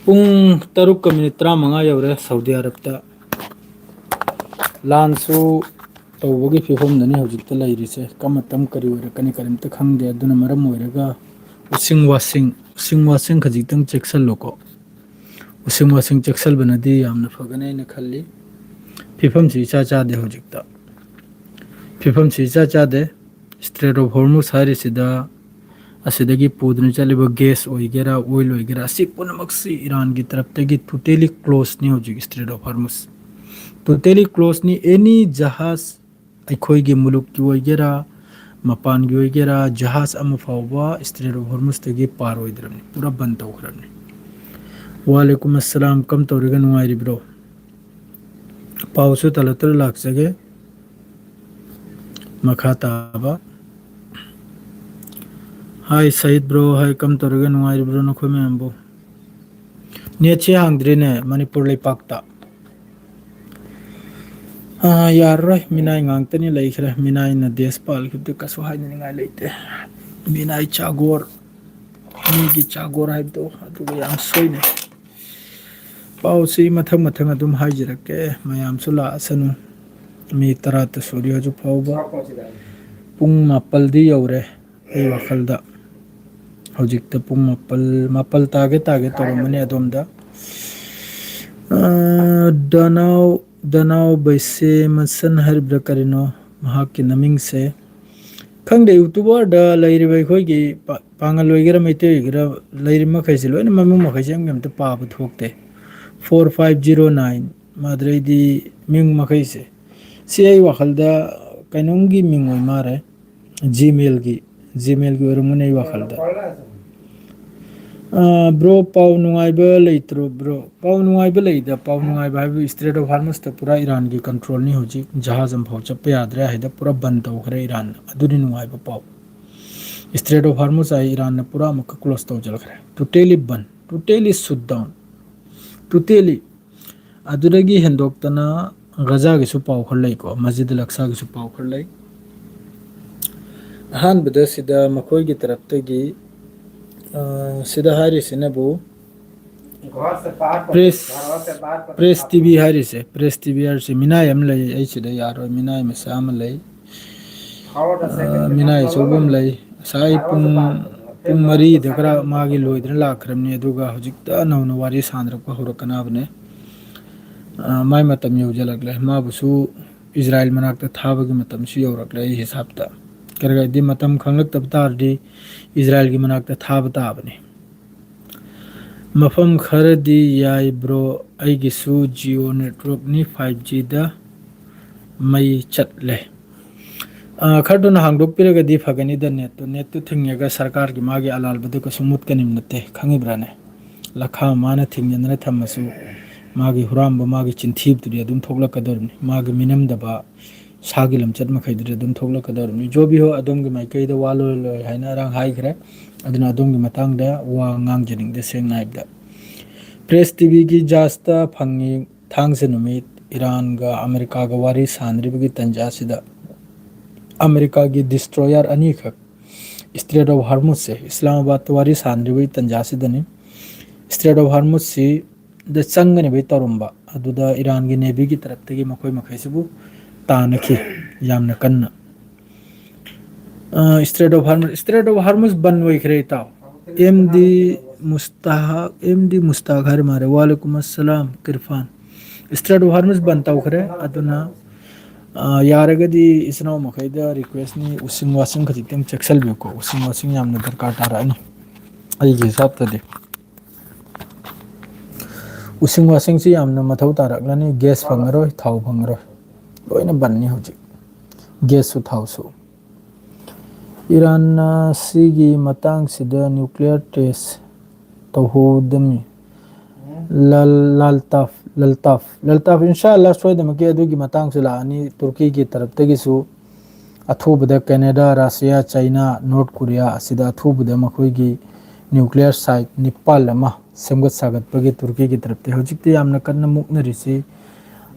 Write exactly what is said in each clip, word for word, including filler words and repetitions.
ꯄꯨꯡ ꯇꯔꯨꯛꯀ ꯃꯤꯅꯤꯠ ꯇꯔꯥꯃꯉꯥ ꯌꯧꯔꯦ ꯁꯥꯎꯗꯤ ꯑꯔꯕꯇ꯫ ꯂꯥꯟꯁꯨ ꯇꯧꯕꯒꯤ ꯐꯤꯕꯝꯗꯅꯤ ꯍꯧꯖꯤꯛꯇ ꯂꯩꯔꯤꯁꯦ꯫ ꯀꯔꯝꯕ ꯃꯇꯝ ꯀꯔꯤ ꯑꯣꯏꯔꯛꯀꯅꯤ ꯀꯔꯤꯝꯇ ꯈꯪꯗꯦ꯫ ꯑꯗꯨꯅ ꯃꯔꯝ ꯑꯣꯏꯔꯒ ꯎꯁꯤꯡ ꯋꯥꯁꯤꯡ, ꯎꯁꯤꯡ ꯋꯥꯁꯤꯡ ꯈꯖꯤꯛꯇꯪ ꯆꯦꯛꯁꯤꯜꯂꯨꯀꯣ꯫ ꯎꯁꯤꯡ ꯋꯥꯁꯤꯡ ꯆꯦꯛꯁꯤꯟꯕꯅꯗꯤ ꯌꯥꯝꯅ ꯐꯒꯅꯤ ꯍꯥꯏꯅ ꯈꯜꯂꯤ꯫ ꯐꯤꯕꯝꯁꯤ ꯏꯆꯥ ꯆꯥꯗꯦ ꯍꯧꯖꯤꯛꯇ꯫ ꯐꯤꯕꯝꯁꯤ ꯏꯆꯥ ꯆꯥꯗꯦ꯫ Strait of Hormuz ꯍꯥꯏꯔꯤꯁꯤꯗ ꯑꯁꯤꯗꯒꯤ ꯄꯨꯗꯨꯅ ꯆꯠꯂꯤꯕ gas ꯑꯣꯏꯒꯦꯔꯥ, oil ꯑꯣꯏꯒꯦꯔꯥ, ꯑꯁꯤ ꯄꯨꯝꯅꯃꯛꯁꯤ ꯏꯔꯥꯟꯒꯤ ꯇꯔꯞꯇꯒꯤ totally closeꯅꯤ ꯍꯧꯖꯤꯛ Strait of Hormuz꯫ Totally closeꯅꯤ꯫ Any ꯖꯍꯥꯖ, ꯑꯩꯈꯣꯏꯒꯤ ꯃꯨꯂꯨꯛꯀꯤ ꯑꯣꯏꯒꯦꯔꯥ, ꯃꯄꯥꯟꯒꯤ ꯑꯣꯏꯒꯦꯔꯥ, ꯖꯍꯥꯖ ꯑꯃ ꯐꯥꯎꯕ Strait of Hormuzꯇꯒꯤ ꯄꯥꯔ ꯑꯣꯏꯗ꯭ꯔꯕꯅꯤ, ꯄꯨꯔꯥ ꯕꯟ ꯇꯧꯈ꯭ꯔꯕꯅꯤ꯫ ꯋꯥꯂꯦꯀꯨꯝ ꯑꯁꯂꯥꯝ, ꯀꯝ ꯇꯧꯔꯤꯒꯦ, ꯅꯨꯡꯉꯥꯏꯔꯤꯕ꯭ꯔꯣ? ꯄꯥꯎꯁꯨ ꯇꯂꯛꯇ꯭ꯔ ꯂꯥꯛꯆꯒꯦ꯫ ꯃꯈꯥ ꯇꯥꯕ꯫ Hi ꯁꯍꯤꯗ bro, hi, ꯀꯝ ꯇꯧꯔꯤꯒꯦ, ꯅꯨꯡꯉꯥꯏꯔꯤꯕ꯭ꯔꯣ ꯅꯈꯣꯏ ꯃꯌꯥꯝꯕꯨ? Netꯁꯦ ꯍꯥꯡꯗ꯭ꯔꯤꯅꯦ ꯃꯅꯤꯄꯨꯔ ꯂꯩꯄꯥꯛꯇ꯫ ꯑꯥ, ꯌꯥꯔꯔꯣꯏ, ꯃꯤꯅꯥꯏ ꯉꯥꯛꯇꯅꯤ ꯂꯩꯈ꯭ꯔꯦ꯫ ꯃꯤꯅꯥꯏꯅ ꯗꯦꯁ ꯄꯥꯜꯈꯤꯕꯗꯨ ꯀꯩꯁꯨ ꯍꯥꯏꯅꯤꯡꯉꯥꯏ ꯂꯩꯇꯦ꯫ ꯃꯤꯅꯥꯏ ꯆꯥꯒꯣꯔ, ꯃꯤꯒꯤ ꯆꯥꯒꯣꯔ ꯍꯥꯏꯕꯗꯣ ꯑꯗꯨꯒ ꯌꯥꯝ ꯁꯣꯏꯅꯩ꯫ ꯄꯥꯎꯁꯤ ꯃꯊꯪ ꯃꯊꯪ ꯑꯗꯨꯝ ꯍꯥꯏꯖꯔꯛꯀꯦ, ꯃꯌꯥꯝꯁꯨ ꯂꯥꯛꯑꯁꯅꯨ꯫ ꯃꯤ ꯇꯔꯥꯇ ꯁꯨꯔꯤ ꯍꯧꯖꯤꯛ ꯐꯥꯎꯕ꯫ ꯄꯨꯡ ꯃꯥꯄꯜꯗꯤ ꯌꯧꯔꯦ ꯑꯩ ꯋꯥꯈꯜꯗ꯫ ꯍꯧꯖꯤꯛꯇ ꯄꯨꯡ ꯃꯥꯄꯜ, ꯃꯥꯄꯜ ꯇꯥꯒꯦ ꯇꯥꯒꯦ ꯇꯧꯔꯝꯕꯅꯤ ꯑꯗꯣꯝꯗ꯫ ꯑꯥ, ꯗꯅꯥꯎ, ꯗꯅꯥꯎ ꯕꯩꯁꯦ ꯃꯁꯟ ꯍꯥꯏꯔꯤꯕ꯭ꯔꯥ ꯀꯔꯤꯅꯣ ꯃꯍꯥꯛꯀꯤ ꯃꯃꯤꯡꯁꯦ? ꯈꯪꯗꯦ, YouTuberꯗ ꯂꯩꯔꯤꯕ ꯑꯩꯈꯣꯏꯒꯤ ꯄꯥ-, ꯄꯥꯉꯜ ꯑꯣꯏꯒꯦꯔꯥ, ꯃꯩꯇꯩ ꯑꯣꯏꯒꯦꯔꯥ, ꯂꯩꯔꯤꯕ ꯃꯈꯩꯁꯦ ꯂꯣꯏꯅ ꯃꯃꯤꯡ ꯃꯈꯩꯁꯦ ꯑꯝ-, ꯑꯝꯇ ꯄꯥꯕ ꯊꯣꯛꯇꯦ꯫ Four five zero nine, ꯃꯥꯗ꯭ꯔꯩꯗꯤ ꯃꯤꯡ ꯃꯈꯩꯁꯦ꯫ ꯁꯤ ꯑꯩ ꯋꯥꯈꯜꯗ ꯀꯩꯅꯣꯝꯒꯤ ꯃꯤꯡ ꯑꯣꯏ ꯃꯥꯜꯂꯦ꯫ Gmailꯒꯤ, Gmailꯒꯤ ꯑꯣꯏꯔꯝꯒꯅꯤ ꯑꯩ ꯋꯥꯈꯜꯗ꯫ ꯑꯥ, bro, ꯄꯥꯎ ꯅꯨꯡꯉꯥꯏꯕ ꯂꯩꯇ꯭ꯔꯣ, bro? ꯄꯥꯎ ꯅꯨꯡꯉꯥꯏꯕ ꯂꯩꯗ꯫ ꯄꯥꯎ ꯅꯨꯡꯉꯥꯏꯕ ꯍꯥꯏꯕꯨ Strait of Hormuzꯇ ꯄꯨꯔꯥ ꯏꯔꯥꯟꯒꯤ controlꯅꯤ ꯍꯧꯖꯤꯛ꯫ ꯖꯍꯥꯖ ꯑꯃꯐꯥꯎ ꯆꯠꯄ ꯌꯥꯗ꯭ꯔꯦ ꯍꯥꯏꯗ ꯄꯨꯔꯥ ꯕꯟ ꯇꯧꯈ꯭ꯔꯦ ꯏꯔꯥꯟꯅ꯫ ꯑꯗꯨꯅꯤ ꯅꯨꯡꯉꯥꯏꯕ ꯄꯥꯎ꯫ Strait of Hormuz ꯍꯥꯏ ꯏꯔꯥꯟꯅ ꯄꯨꯔꯥ ꯑꯃꯨꯛꯀ close ꯇꯧꯖꯔꯛꯈ꯭ꯔꯦ꯫ Totally ꯕꯟ, totally shut down, totally꯫ ꯑꯗꯨꯗꯒꯤ ꯍꯦꯟꯗꯣꯛꯇꯅ ꯒꯖꯥꯒꯤꯁꯨ ꯄꯥꯎ ꯈꯔ ꯂꯩꯀꯣ, ꯃꯁꯖꯤꯗ ꯑꯜ ꯑꯛꯁꯥꯒꯤꯁꯨ ꯄꯥꯎ ꯈꯔ ꯂꯩ꯫ ꯑꯍꯥꯟꯕꯗ ꯁꯤꯗ ꯃꯈꯣꯏꯒꯤ ꯇꯔꯞꯇꯒꯤ, ꯑ, ꯁꯤꯗ ꯍꯥꯏꯔꯤꯁꯤꯅꯕꯨ, ꯄ꯭ꯔꯦꯁ, ꯄ꯭ꯔꯦꯁ ꯇꯤ ꯚꯤ ꯍꯥꯏꯔꯤꯁꯦ, ꯄ꯭ꯔꯦꯁ ꯇꯤ ꯚꯤ ꯍꯥꯏꯔꯤꯁꯦ, ꯃꯤꯅꯥꯏ ꯑꯃ ꯂꯩ, ꯑꯩ ꯁꯤꯗ ꯌꯥꯔꯣꯏ, ꯃꯤꯅꯥꯏ ꯃꯆꯥ ꯑꯃ ꯂꯩ꯫ ꯑ, ꯃꯤꯅꯥꯏ ꯑꯆꯧꯕ ꯑꯃ ꯂꯩ꯫ ꯉꯁꯥꯏ ꯄꯨꯡ, ꯄꯨꯡ ꯃꯔꯤꯗ ꯈꯔ ꯃꯥꯒꯤ ꯂꯣꯏꯗꯅ ꯂꯥꯛꯈ꯭ꯔꯕꯅꯤ, ꯑꯗꯨꯒ ꯍꯧꯖꯤꯛꯇ ꯅꯧꯅ ꯋꯥꯔꯤ ꯁꯥꯟꯅꯔꯛꯄ ꯍꯧꯔꯛꯀꯅꯕꯅꯦ꯫ ꯑ, ꯃꯥꯏ ꯃꯇꯝ ꯌꯧꯁꯤꯜꯂꯛꯂꯦ꯫ ꯃꯥꯕꯨꯁꯨ ꯏꯖꯔꯥꯏꯜ ꯃꯅꯥꯛꯇ ꯊꯥꯕꯒꯤ ꯃꯇꯝꯁꯨ ꯌꯧꯔꯛꯂꯦ ꯑꯩ ꯍꯤꯁꯥꯞꯇ꯫ ꯀꯔꯤꯒꯤꯗꯤ ꯃꯇꯝ ꯈꯪꯂꯛꯇꯕ ꯇꯥꯔꯗꯤ ꯏꯖꯔꯥꯏꯜꯒꯤ ꯃꯅꯥꯛꯇ ꯊꯥꯕ ꯇꯥꯕꯅꯤ꯫ ꯃꯐꯝ ꯈꯔꯗꯤ ꯌꯥꯏ bro, ꯑꯩꯒꯤꯁꯨ Jio networkꯅꯤ, five Gꯗ ꯃꯩ ꯆꯠꯂꯦ꯫ ꯑ, ꯈꯔ ꯊꯨꯅ ꯍꯥꯡꯗꯣꯛꯄꯤꯔꯒꯗꯤ ꯐꯒꯅꯤꯗ netꯇꯣ꯫ Netꯇꯨ ꯊꯤꯡꯉꯒ ꯁꯔꯀꯥꯔꯒꯤ ꯃꯥꯒꯤ ꯑꯂꯥꯜꯕꯗꯨ ꯀꯩꯁꯨ ꯃꯨꯠꯀꯅꯤꯕ ꯅꯠꯇꯦ, ꯈꯪꯉꯤꯕ꯭ꯔꯥꯅꯦ? ꯂꯈꯥ ꯃꯥꯅ ꯊꯤꯡꯖꯤꯟꯗꯅ ꯊꯝꯃꯁꯨ ꯃꯥꯒꯤ ꯍꯨꯔꯥꯟꯕ, ꯃꯥꯒꯤ ꯆꯤꯟꯊꯤꯕꯗꯨꯗꯤ ꯑꯗꯨꯝ ꯊꯣꯛꯂꯛꯀꯗꯧꯔꯤꯕꯅꯤ꯫ ꯃꯥꯒꯤ ꯃꯤꯅꯝꯗꯕ ꯁꯥꯒꯤ ꯂꯝꯆꯠ ꯃꯈꯩꯗꯨꯗꯤ ꯑꯗꯨꯝ ꯊꯣꯛꯂꯛꯀꯗꯧꯔꯤꯕꯅꯤ꯫ ꯖꯣꯕꯤ ꯍꯣ ꯑꯗꯣꯝꯒꯤ ꯃꯥꯏꯀꯩꯗ ꯋꯥ ꯂꯣꯏ ꯂꯣꯏ ꯍꯥꯏꯅ ꯑꯔꯥꯡ ꯍꯥꯏꯈ꯭ꯔꯦ, ꯑꯗꯨꯅ ꯑꯗꯣꯝꯒꯤ ꯃꯇꯥꯡꯗ ꯋꯥ ꯉꯥꯡꯖꯅꯤꯡꯗꯦ ꯁꯦꯡꯅ ꯍꯥꯏꯕꯗ꯫ ꯄ꯭ꯔꯦꯁ ꯇꯤ ꯚꯤꯒꯤ ꯖꯥꯁꯇ ꯐꯪꯉꯤ꯫ ꯊꯥꯡꯖ ꯅꯨꯃꯤꯠ ꯏꯔꯥꯟꯒ ꯑꯃꯦꯔꯤꯀꯥꯒ ꯋꯥꯔꯤ ꯁꯥꯟꯅꯔꯤꯕꯒꯤ ꯇꯟꯖꯥꯁꯤꯗ ꯑꯃꯦꯔꯤꯀꯥꯒꯤ destroyer ꯑꯅꯤꯈꯛ Strait of Hormuzꯁꯦ, ꯏꯁꯂꯥꯃꯥꯕꯥꯗꯇ ꯋꯥꯔꯤ ꯁꯥꯟꯅꯔꯤꯕꯒꯤ ꯇꯟꯖꯥꯁꯤꯗꯅꯤ꯫ Strait of Hormuzꯁꯤꯗ ꯆꯪꯒꯅꯦꯕꯒꯤ ꯇꯧꯔꯝꯕ ꯑꯗꯨꯗ ꯏꯔꯥꯟꯒꯤ Navyꯒꯤ ꯇꯔꯞꯇꯒꯤ ꯃꯈꯣꯏ ꯃꯈꯩꯁꯤꯕꯨ ꯇꯥꯟꯅꯈꯤ ꯌꯥꯝꯅ ꯀꯟꯅ꯫ ꯑ, Strait of Hormuz, Strait of Hormuz ꯕꯟ ꯑꯣꯏꯈ꯭ꯔꯦ, ꯏꯇꯥꯎ꯫ M D ꯃꯨꯁꯇꯥꯍꯛ, M D Mushtaq ꯍꯥꯏꯔ ꯃꯥꯜꯂꯦ꯫ ꯋꯥꯂꯦꯀꯨꯝ ꯑꯁꯂꯥꯝ ꯀꯤꯔꯐꯥꯟ꯫ Strait of Hormuz ꯕꯟ ꯇꯧꯈ꯭ꯔꯦ꯫ ꯑꯗꯨꯅ, ꯑ, ꯌꯥꯔꯒꯗꯤ ꯏꯆꯤꯟ ꯏꯅꯥꯎ ꯃꯈꯩꯗ requestꯅꯤ, ꯎꯁꯤꯡ ꯋꯥꯁꯤꯡ ꯈꯖꯤꯛꯇꯪ ꯆꯦꯛꯁꯤꯜꯕꯤꯌꯨꯀꯣ꯫ ꯎꯁꯤꯡ ꯋꯥꯁꯤꯡ ꯌꯥꯝꯅ ꯗꯔꯀꯥꯔ ꯇꯥꯔꯛꯑꯅꯤ ꯑꯩꯒꯤ ꯍꯤꯁꯥꯞꯇꯗꯤ꯫ ꯎꯁꯤꯡ ꯋꯥꯁꯤꯡꯁꯤ ꯌꯥꯝꯅ ꯃꯊꯧ ꯇꯥꯔꯛꯂꯅꯤ꯫ Gas ꯐꯪꯉꯔꯣꯏ, ꯊꯥꯎ ꯐꯪꯉꯔꯣꯏ, ꯂꯣꯏꯅ ꯕꯟꯅꯤ ꯍꯧꯖꯤꯛ, gasꯁꯨ ꯊꯥꯎꯁꯨ꯫ ꯏꯔꯥꯟꯅ ꯁꯤꯒꯤ ꯃꯇꯥꯡꯁꯤꯗ nuclear test ꯇꯧꯍꯧꯗꯃꯤ꯫ ꯂꯜ-, ꯂꯜꯇꯥꯐ, ꯂꯜꯇꯥꯐ, ꯂꯜꯇꯥꯐ, ꯏꯟꯁꯥ ꯑꯜꯂꯥ ꯁꯣꯏꯗꯅꯃꯛꯀꯤ ꯑꯗꯨꯒꯤ ꯃꯇꯥꯡꯁꯨ ꯂꯥꯛꯑꯅꯤ꯫ ꯇꯨꯔꯀꯤꯒꯤ ꯇꯔꯞꯇꯒꯤꯁꯨ ꯑꯊꯨꯕꯗ Canada, Russia, China, North Korea ꯑꯁꯤꯗ ꯑꯊꯨꯕꯗ ꯃꯈꯣꯏꯒꯤ nuclear site ꯅꯤꯄꯥꯜ ꯑꯃ ꯁꯦꯝꯒꯠ ꯁꯥꯒꯠꯄꯒꯤ ꯇꯨꯔꯀꯤꯒꯤ ꯇꯔꯞꯇ ꯍꯧꯖꯤꯛꯇꯤ ꯌꯥꯝꯅ ꯀꯟꯅ ꯃꯨꯛꯅꯔꯤꯁꯤ,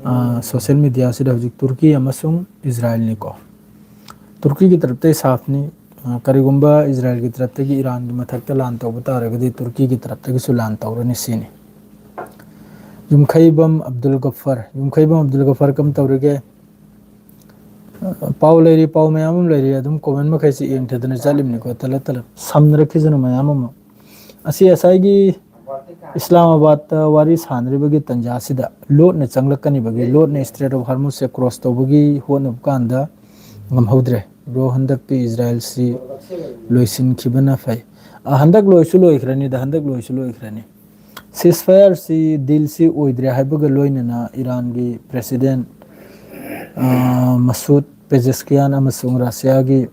ꯑ, social mediaꯁꯤꯗ ꯍꯧꯖꯤꯛ ꯇꯨꯔꯀꯤ ꯑꯃꯁꯨꯡ ꯏꯖꯔꯥꯏꯜꯅꯤꯀꯣ꯫ ꯇꯨꯔꯀꯤꯒꯤ ꯇꯔꯞꯇꯒꯤ ꯁꯥꯐꯅꯤ꯫ ꯑ, ꯀꯔꯤꯒꯨꯝꯕ ꯏꯖꯔꯥꯏꯜꯒꯤ ꯇꯔꯞꯇꯒꯤ ꯏꯔꯥꯟꯒꯤ ꯃꯊꯛꯇ ꯂꯥꯟ ꯇꯧꯕ ꯇꯥꯔꯒꯗꯤ ꯇꯨꯔꯀꯤꯒꯤ ꯇꯔꯞꯇꯒꯤꯁꯨ ꯂꯥꯟ ꯇꯧꯔꯅꯤ ꯁꯤꯅꯤ꯫ ꯌꯨꯝꯈꯩꯕꯝ ꯑꯕꯗꯨꯜ ꯒꯐꯔ꯫ ꯌꯨꯝꯈꯩꯕꯝ ꯑꯕꯗꯨꯜ ꯒꯐꯔ ꯀꯝ ꯇꯧꯔꯤꯒꯦ? ꯑ, ꯄꯥꯎ ꯂꯩꯔꯤ, ꯄꯥꯎ ꯃꯌꯥꯝ ꯑꯃ ꯂꯩꯔꯤ, ꯑꯗꯨꯝ comment ꯃꯈꯩꯁꯤ ꯌꯦꯡꯊꯗꯅ ꯆꯠꯂꯤꯕꯅꯤꯀꯣ, ꯇꯂꯞ ꯇꯂꯞ꯫ ꯁꯝꯅꯔꯛꯈꯤꯁꯅꯨ ꯃꯌꯥꯝ ꯑꯃ꯫ ꯑꯁꯤ ꯉꯁꯥꯏꯒꯤ ꯏꯁꯂꯥꯃꯥꯕꯥꯗꯇ ꯋꯥꯔꯤ ꯁꯥꯟꯅꯔꯤꯕꯒꯤ ꯇꯟꯖꯥꯁꯤꯗ ꯂꯣꯠꯅ ꯆꯪꯂꯛꯀꯅꯤꯕꯒꯤ, ꯂꯣꯠꯅ Strait of Hormuz say cross ꯇꯧꯕꯒꯤ ꯍꯣꯠꯅꯕ ꯀꯥꯟꯗ ꯉꯝꯍꯧꯗ꯭ꯔꯦ꯫ ꯕ꯭ꯔꯣ, ꯍꯟꯗꯛꯇꯤ ꯏꯖꯔꯥꯏꯜꯁꯤ ꯂꯣꯏꯁꯤꯟꯈꯤꯕꯅ ꯐꯩ꯫ ꯑ, ꯍꯟꯗꯛ ꯂꯣꯏꯁꯨ ꯂꯣꯏꯈ꯭ꯔꯅꯤꯗ, ꯍꯟꯗꯛ ꯂꯣꯏꯁꯨ ꯂꯣꯏꯈ꯭ꯔꯅꯤ꯫ Ceasefire ꯁꯤ, deal ꯁꯤ ꯑꯣꯏꯗ꯭ꯔꯦ ꯍꯥꯏꯕꯒ ꯂꯣꯏꯅꯅ ꯏꯔꯥꯟꯒꯤ president, ꯑ, ꯃꯁꯨꯗ ꯄꯦꯖꯦꯁꯀꯤꯌꯥꯟ ꯑꯃꯁꯨꯡ ꯔꯁꯤꯌꯥꯒꯤ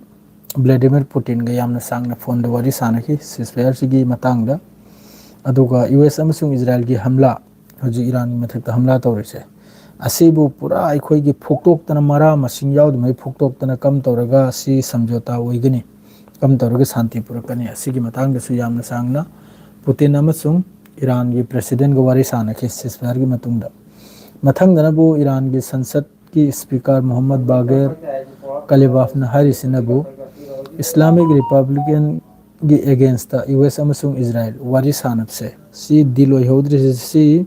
ꯕ꯭ꯂꯦꯗꯤꯃꯤꯔ ꯄꯨꯇꯤꯟꯒ ꯌꯥꯝꯅ ꯁꯥꯡꯅ phone ꯗ ꯋꯥꯔꯤ ꯁꯥꯟꯅꯈꯤ ceasefire ꯁꯤꯒꯤ ꯃꯇꯥꯡꯗ꯫ ꯑꯗꯨꯒ ꯌꯨ ꯑꯦꯁ ꯑꯃꯁꯨꯡ ꯏꯖꯔꯥꯏꯜꯒꯤ ꯍꯝꯂꯥ, ꯍꯧꯖꯤꯛ ꯏꯔꯥꯟꯒꯤ ꯃꯊꯛꯇ ꯍꯝꯂꯥ ꯇꯧꯔꯤꯁꯦ, ꯑꯁꯤꯕꯨ ꯄꯨꯔꯥ ꯑꯩꯈꯣꯏꯒꯤ ꯐꯨꯛꯇꯣꯛꯇꯅ, ꯃꯔꯥ ꯃꯁꯤꯡ ꯌꯥꯎꯗꯉꯩ ꯐꯨꯛꯇꯣꯛꯇꯅ ꯀꯝ ꯇꯧꯔꯒ ꯁꯤ ꯁꯝꯖꯣꯇꯥ ꯑꯣꯏꯒꯅꯤ, ꯀꯝ ꯇꯧꯔꯒ ꯁꯥꯟꯇꯤ ꯄꯨꯔꯛꯀꯅꯤ, ꯑꯁꯤꯒꯤ ꯃꯇꯥꯡꯗꯁꯨ ꯌꯥꯝꯅ ꯁꯥꯡꯅ ꯄꯨꯇꯤꯟ ꯑꯃꯁꯨꯡ ꯏꯔꯥꯟꯒꯤ president ꯒ ꯋꯥꯔꯤ ꯁꯥꯟꯅꯈꯤ ceasefire ꯒꯤ ꯃꯇꯨꯡꯗ꯫ ꯃꯊꯪꯗꯅꯕꯨ ꯏꯔꯥꯟꯒꯤ ꯁꯟꯁꯠꯀꯤ speaker ꯃꯣꯍꯝꯃꯗ ꯕꯥꯒꯦꯔ ꯀꯂꯤꯕꯥꯐꯅ ꯍꯥꯏꯔꯤꯁꯤꯅꯕꯨ Islamic Republican ꯒꯤ against ꯇ ꯌꯨ ꯑꯦꯁ ꯑꯃꯁꯨꯡ ꯏꯖꯔꯥꯏꯜ ꯋꯥꯔꯤ ꯁꯥꯟꯅꯕꯁꯦ, ꯁꯤ deal ꯑꯣꯏꯍꯧꯗ꯭ꯔꯤꯁꯦ, ꯁꯤ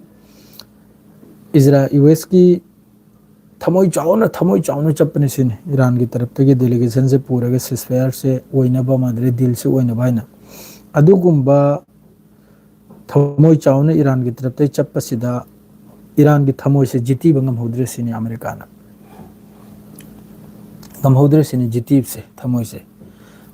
ꯏꯖꯔꯥ-, ꯌꯨ ꯑꯦꯁ ꯀꯤ ꯊꯃꯣꯏ ꯆꯥꯎꯅ, ꯊꯃꯣꯏ ꯆꯥꯎꯅ ꯆꯠꯄꯅꯤ ꯁꯤꯅꯤ꯫ ꯏꯔꯥꯟꯒꯤ ꯇꯔꯞꯇꯒꯤ delegation ꯁꯦ ꯄꯨꯔꯒ ceasefire ꯁꯦ ꯑꯣꯏꯅꯕ, ꯃꯥꯗꯨꯗꯩ deal ꯁꯦ ꯑꯣꯏꯅꯕ ꯍꯥꯏꯅ꯫ ꯑꯗꯨꯒꯨꯝꯕ ꯊꯃꯣꯏ ꯆꯥꯎꯅ ꯏꯔꯥꯟꯒꯤ ꯇꯔꯞꯇꯒꯤ ꯆꯠꯄꯁꯤꯗ ꯏꯔꯥꯟꯒꯤ ꯊꯃꯣꯏꯁꯦ ꯖꯤꯇꯤꯕ ꯉꯝꯍꯧꯗ꯭ꯔꯦ ꯁꯤꯅꯤ ꯑꯃꯦꯔꯤꯀꯥꯅ꯫ ꯉꯝꯍꯧꯗ꯭ꯔꯦ ꯁꯤꯅꯤ ꯖꯤꯇꯤꯕꯁꯦ, ꯊꯃꯣꯏꯁꯦ꯫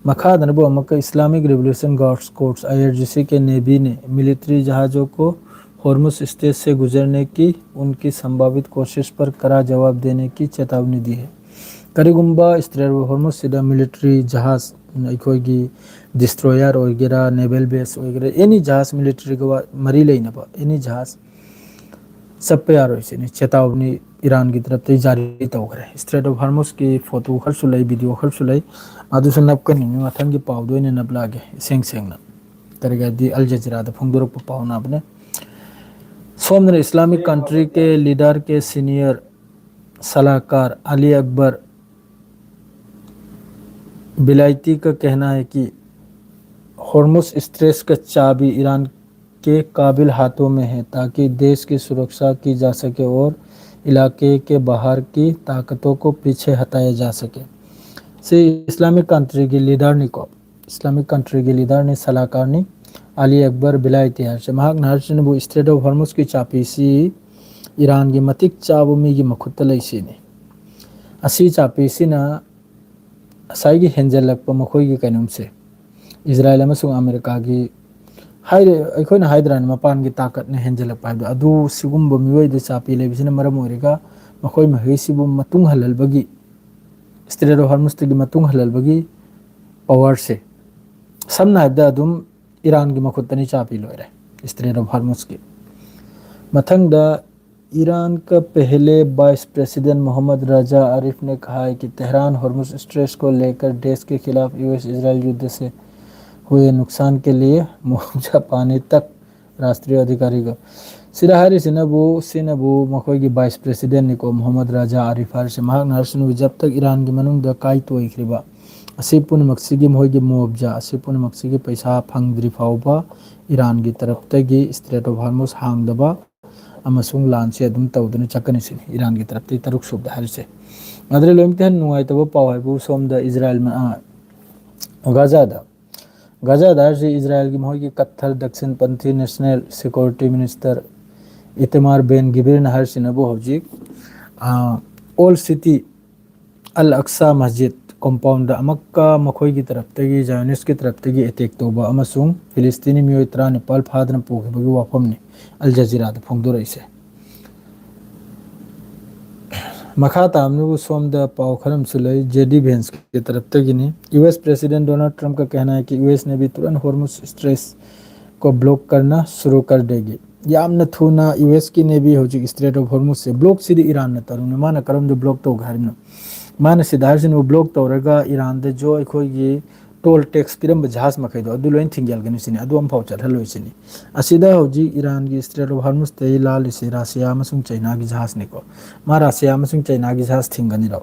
ꯃꯈꯥꯗꯅꯕꯨ ꯑꯃꯨꯛꯀ Islamic Revolution Guards Corps, I R G C के नेवी ने मिलिट्री जहाज़ों को हॉर्मुज़ स्ट्रेट से गुजरने की उनकी संभावित कोशिश पर कड़ा जवाब देने की चेतावनी दी है। ꯀꯔꯤꯒꯨꯝꯕ Strait of Hormuz ꯁꯤꯗ military ꯖꯍꯥꯖ, ꯑꯩꯈꯣꯏꯒꯤ destroyer ꯑꯣꯏꯒꯦꯔꯥ, naval base ꯑꯣꯏꯒꯦꯔꯥ, any ꯖꯍꯥꯖ, military ꯒ ꯋꯥ-, ꯃꯔꯤ ꯂꯩꯅꯕ any ꯖꯍꯥꯖ ꯆꯠꯄ ꯌꯥꯔꯣꯏ ꯁꯤꯅꯤ ꯆꯦꯇꯥꯎꯅꯤ ꯏꯔꯥꯟꯒꯤ ꯇꯔꯞꯇꯒꯤ ꯖꯥꯔꯤ ꯇꯧꯈ꯭ꯔꯦ꯫ Strait of Hormuz ꯀꯤ photo ꯈꯔꯁꯨ ꯂꯩ, video ꯈꯔꯁꯨ ꯂꯩ, ꯑꯗꯨꯁꯨ ꯅꯞꯀꯅꯤ꯫ ꯃꯊꯪꯒꯤ ꯄꯥꯎꯗ ꯑꯣꯏꯅ ꯅꯞꯂꯛꯑꯒꯦ ꯏꯁꯦꯡ ꯁꯦꯡꯅ꯫ ꯀꯔꯤꯒꯤꯗꯤ Al Jazeera ꯗ ꯐꯣꯡꯗꯣꯔꯛꯄ ꯄꯥꯎꯅꯕꯅꯦ꯫ ꯁꯣꯝꯗꯅ Islamic country के leader के senior सलाहकार अली अकबर बिलायती का कहना है कि हॉर्मुज़ स्ट्रेट का चाबी ईरान के काबिल हाथों में है, ताकि देश की सुरक्षा की जा सके और इलाके के बाहर की ताकतों को पीछे हटाया जा सके। ꯁꯤ ꯏꯁꯂꯥꯃꯤꯛ ꯀꯟꯇ꯭ꯔꯤꯒꯤ ꯂꯤꯗꯔꯅꯤꯀꯣ, ꯏꯁꯂꯥꯃꯤꯛ ꯀꯟꯇ꯭ꯔꯤꯒꯤ ꯂꯤꯗꯔꯅꯤ, ꯁꯂꯥꯀꯥꯔꯅꯤ, ꯑꯂꯤ ꯑꯛꯕꯔ ꯕꯤꯂꯥꯏꯇꯤ ꯍꯥꯏꯔꯤꯁꯦ꯫ ꯃꯍꯥꯛꯅ ꯍꯥꯏꯔꯤꯁꯤꯅꯕꯨ ꯏꯁꯇ꯭ꯔꯦꯠ ꯑꯣꯐ ꯍꯣꯔꯃꯨꯁꯀꯤ ꯆꯥꯄꯤꯁꯤ ꯏꯔꯥꯟꯒꯤ ꯃꯇꯤꯛ ꯆꯥꯕ ꯃꯤꯒꯤ ꯃꯈꯨꯠꯇ ꯂꯩ ꯁꯤꯅꯤ꯫ ꯑꯁꯤ ꯆꯥꯄꯤꯁꯤꯅ ꯉꯁꯥꯏꯒꯤ ꯍꯦꯟꯖꯜꯂꯛꯄ ꯃꯈꯣꯏꯒꯤ ꯀꯩꯅꯣꯝꯁꯦ, ꯏꯖꯔꯥꯏꯜ ꯑꯃꯁꯨꯡ ꯑꯃꯦꯔꯤꯀꯥꯒꯤ ꯍꯥꯏꯔꯦ, ꯑꯩꯈꯣꯏꯅ ꯍꯥꯏꯗ꯭ꯔꯥꯅꯦ, ꯃꯄꯥꯟꯒꯤ ꯇꯥꯀꯠꯅ ꯍꯦꯟꯖꯜꯂꯛꯄ ꯍꯥꯏꯕꯗꯣ꯫ ꯑꯗꯨ ꯁꯤꯒꯨꯝꯕ ꯃꯤꯑꯣꯏꯗ ꯆꯥꯄꯤ ꯂꯩꯕꯁꯤꯅ ꯃꯔꯝ ꯑꯣꯏꯔꯒ ꯃꯈꯣꯏ ꯃꯈꯩꯁꯤꯕꯨ ꯃꯇꯨꯡ ꯍꯜꯍꯜꯕꯒꯤ, ꯏꯁꯇ꯭ꯔꯦꯠ ꯑꯣꯐ ꯍꯣꯔꯃꯨꯁꯇꯒꯤ ꯃꯇꯨꯡ ꯍꯜꯍꯜꯕꯒꯤ ꯄꯋꯥꯔꯁꯦ, ꯁꯝꯅ ꯍꯥꯏꯔꯕꯗ ꯑꯗꯨꯝ ꯏꯔꯥꯟꯒꯤ ꯃꯈꯨꯠꯇꯅꯤ ꯆꯥꯄꯤ ꯂꯣꯏꯔꯦ, ꯏꯁꯇ꯭ꯔꯦꯠ ꯑꯣꯐ ꯍꯣꯔꯃꯨꯁꯀꯤ꯫ ꯃꯊꯪꯗ, ईरान का पहले वाइस प्रेसिडेंट मोहम्मद रजा आरिफ ने कहा है कि तेहरान होर्मुज स्ट्रेस को लेकर देश के खिलाफ यूएस इजराइल युद्ध से हुए नुकसान के लिए मुआवजा पाने तक राष्ट्रीय अधिकारी को ꯁꯤꯗ ꯍꯥꯏꯔꯤꯁꯤꯅꯕꯨ, ꯁꯤꯅꯕꯨ ꯃꯈꯣꯏꯒꯤ ꯚꯥꯏꯁ ꯄ꯭ꯔꯦꯁꯤꯗꯦꯟꯠꯅꯤꯀꯣ, ꯃꯣꯍꯝꯃꯗ ꯔꯖꯥ ꯑꯥꯔꯤꯐ ꯍꯥꯏꯔꯤꯁꯦ꯫ ꯃꯍꯥꯛꯅ ꯍꯥꯏꯔꯤꯁꯤꯅꯕꯨ ꯖꯕ ꯇꯛ ꯏꯔꯥꯟꯒꯤ ꯃꯅꯨꯡꯗ ꯀꯥꯏ ꯇꯣꯏꯈ꯭ꯔꯤꯕ ꯑꯁꯤ ꯄꯨꯝꯅꯃꯛꯁꯤꯒꯤ, ꯃꯈꯣꯏꯒꯤ ꯃꯣꯕꯖꯥ ꯑꯁꯤ ꯄꯨꯝꯅꯃꯛꯁꯤꯒꯤ ꯄꯩꯁꯥ ꯐꯪꯗ꯭ꯔꯤ ꯐꯥꯎꯕ ꯏꯔꯥꯟꯒꯤ ꯇꯔꯞꯇꯒꯤ ꯏꯁꯇ꯭ꯔꯦꯠ ꯑꯣꯐ ꯍꯥꯔꯃꯨꯁ ꯍꯥꯡꯗꯕ ꯑꯃꯁꯨꯡ ꯂꯥꯟꯁꯦ ꯑꯗꯨꯝ ꯇꯧꯗꯨꯅ ꯆꯠꯀꯅꯤ ꯁꯤꯅꯤ꯫ ꯏꯔꯥꯟꯒꯤ ꯇꯔꯞꯇꯒꯤ ꯇꯔꯨꯛ ꯁꯨꯕꯗ ꯍꯥꯏꯔꯤꯁꯦ꯫ ꯑꯗꯨꯗ ꯂꯣꯏꯅꯃꯛꯇ ꯍꯦꯟꯅ ꯅꯨꯡꯉꯥꯏꯇꯕ ꯄꯥꯎ ꯍꯥꯏꯕꯨ ꯁꯣꯝꯗ ꯏꯖꯔꯥꯏꯜ ꯃ-, ꯑ, ꯒꯥꯖꯥꯗ, ꯒꯥꯖꯥꯗ ꯍꯥꯏꯔꯤꯁꯤ ꯏꯖꯔꯥꯏꯜꯒꯤ ꯃꯈꯣꯏꯒꯤ ꯀꯠꯊꯔ ꯗꯛꯁꯤꯟꯄꯟꯊꯤ ꯅꯦꯁꯅꯦꯜ ꯁꯦꯀ꯭ꯌꯨꯔꯤꯇꯤ ꯃꯤꯅꯤꯁꯇꯔ ꯏꯇꯃꯥꯔ ꯕꯦꯟ ꯒꯤꯕꯤꯔꯅ ꯍꯥꯏꯔꯤꯁꯤꯅꯕꯨ ꯍꯧꯖꯤꯛ, ꯑ, ꯑꯣꯜ ꯁꯤꯇꯤ ꯑꯜ ꯑꯛꯁꯥ ꯃꯁꯖꯤꯗ ꯀꯣꯝꯄꯥꯎꯟꯗ ꯑꯃꯨꯛꯀ ꯃꯈꯣꯏꯒꯤ ꯇꯔꯞꯇꯒꯤ, ꯖꯥꯏꯑꯣꯅꯤꯁꯀꯤ ꯇꯔꯞꯇꯒꯤ ꯑꯦꯇꯦꯛ ꯇꯧꯕ ꯑꯃꯁꯨꯡ ꯐꯤꯂꯤꯁꯇꯤꯅꯤ ꯃꯤꯑꯣꯏ ꯇꯔꯥꯅꯤꯄꯥꯜ ꯐꯥꯗꯅ ꯄꯨꯈꯤꯕꯒꯤ ꯋꯥꯐꯝꯅꯤ ꯑꯜ ꯖꯖꯤꯔꯥꯗ ꯐꯣꯡꯗꯣꯔꯛꯏꯁꯦ꯫ ꯃꯈꯥ ꯇꯥꯕꯅꯕꯨ ꯁꯣꯝꯗ ꯄꯥꯎ ꯈꯔ ꯑꯃꯁꯨ ꯂꯩ, ꯖꯦ ꯗꯤ ꯚꯦꯟꯁꯀꯤ ꯇꯔꯞꯇꯒꯤꯅꯤ꯫ ꯌꯨ ꯑꯦꯁ ꯄ꯭ꯔꯦꯁꯤꯗꯦꯟꯠ ꯗꯣꯅꯥꯜꯗ ꯇ꯭ꯔꯝꯞꯀ ꯀꯍꯅꯥ ꯍꯥꯏ ꯀꯤ ꯌꯨ ꯑꯦꯁ ꯅꯦꯚꯤ ꯇꯨꯔꯟ ꯍꯣꯔꯃꯨꯁ ꯁ꯭ꯇ꯭ꯔꯦꯠꯁ ꯀꯣ ꯕ꯭ꯂꯣꯛ ꯀꯔꯅ ꯁꯨꯔꯨ ꯀꯔ ꯗꯦꯒꯤ꯫ ꯌꯥꯝꯅ ꯊꯨꯅ ꯌꯨ ꯑꯦꯁꯀꯤ ꯅꯦꯚꯤ ꯍꯧꯖꯤꯛ ꯏꯁꯇ꯭ꯔꯦꯠ ꯑꯣꯐ ꯍꯣꯔꯃꯨꯁꯁꯦ, ꯕ꯭ꯂꯣꯛꯁꯤꯗꯤ ꯏꯔꯥꯟꯅ ꯇꯧꯔꯤꯕꯅꯤ, ꯃꯥꯅ ꯀꯔꯝꯗ ꯕ꯭ꯂꯣꯛ ꯇꯧꯒꯦ ꯍꯥꯏꯔꯤꯅꯣ? ꯃꯥꯅ ꯁꯤꯗ ꯍꯥꯏꯔꯤꯁꯤꯅ ꯕ꯭ꯂꯣꯛ ꯇꯧꯔꯒ ꯏꯔꯥꯟꯗꯁꯨ ꯑꯩꯈꯣꯏꯒꯤ ꯇꯣꯜ ꯇꯦꯛꯁ ꯄꯤꯔꯝꯕ ꯖꯍꯥꯖ ꯃꯈꯩꯗꯣ ꯑꯗꯨ ꯂꯣꯏ ꯊꯤꯡꯖꯤꯜꯒꯅꯤ ꯁꯤꯅꯤ, ꯑꯗꯨ ꯑꯝꯐꯥꯎ ꯆꯠꯍꯜꯂꯣꯏ ꯁꯤꯅꯤ꯫ ꯑꯁꯤꯗ ꯍꯧꯖꯤꯛ ꯏꯔꯥꯟꯒꯤ ꯏꯁꯇ꯭ꯔꯦꯠ ꯑꯣꯐ ꯍꯣꯔꯃꯨꯁꯇꯒꯤ ꯂꯥꯜꯂꯤꯁꯤ ꯔꯁꯤꯌꯥ ꯑꯃꯁꯨꯡ ꯆꯩꯅꯥꯒꯤ ꯖꯍꯥꯖꯅꯤꯀꯣ꯫ ꯃꯥ ꯔꯁꯤꯌꯥ ꯑꯃꯁꯨꯡ ꯆꯩꯅꯥꯒꯤ ꯖꯍꯥꯖ ꯊꯤꯡꯒꯅꯤꯔꯣ?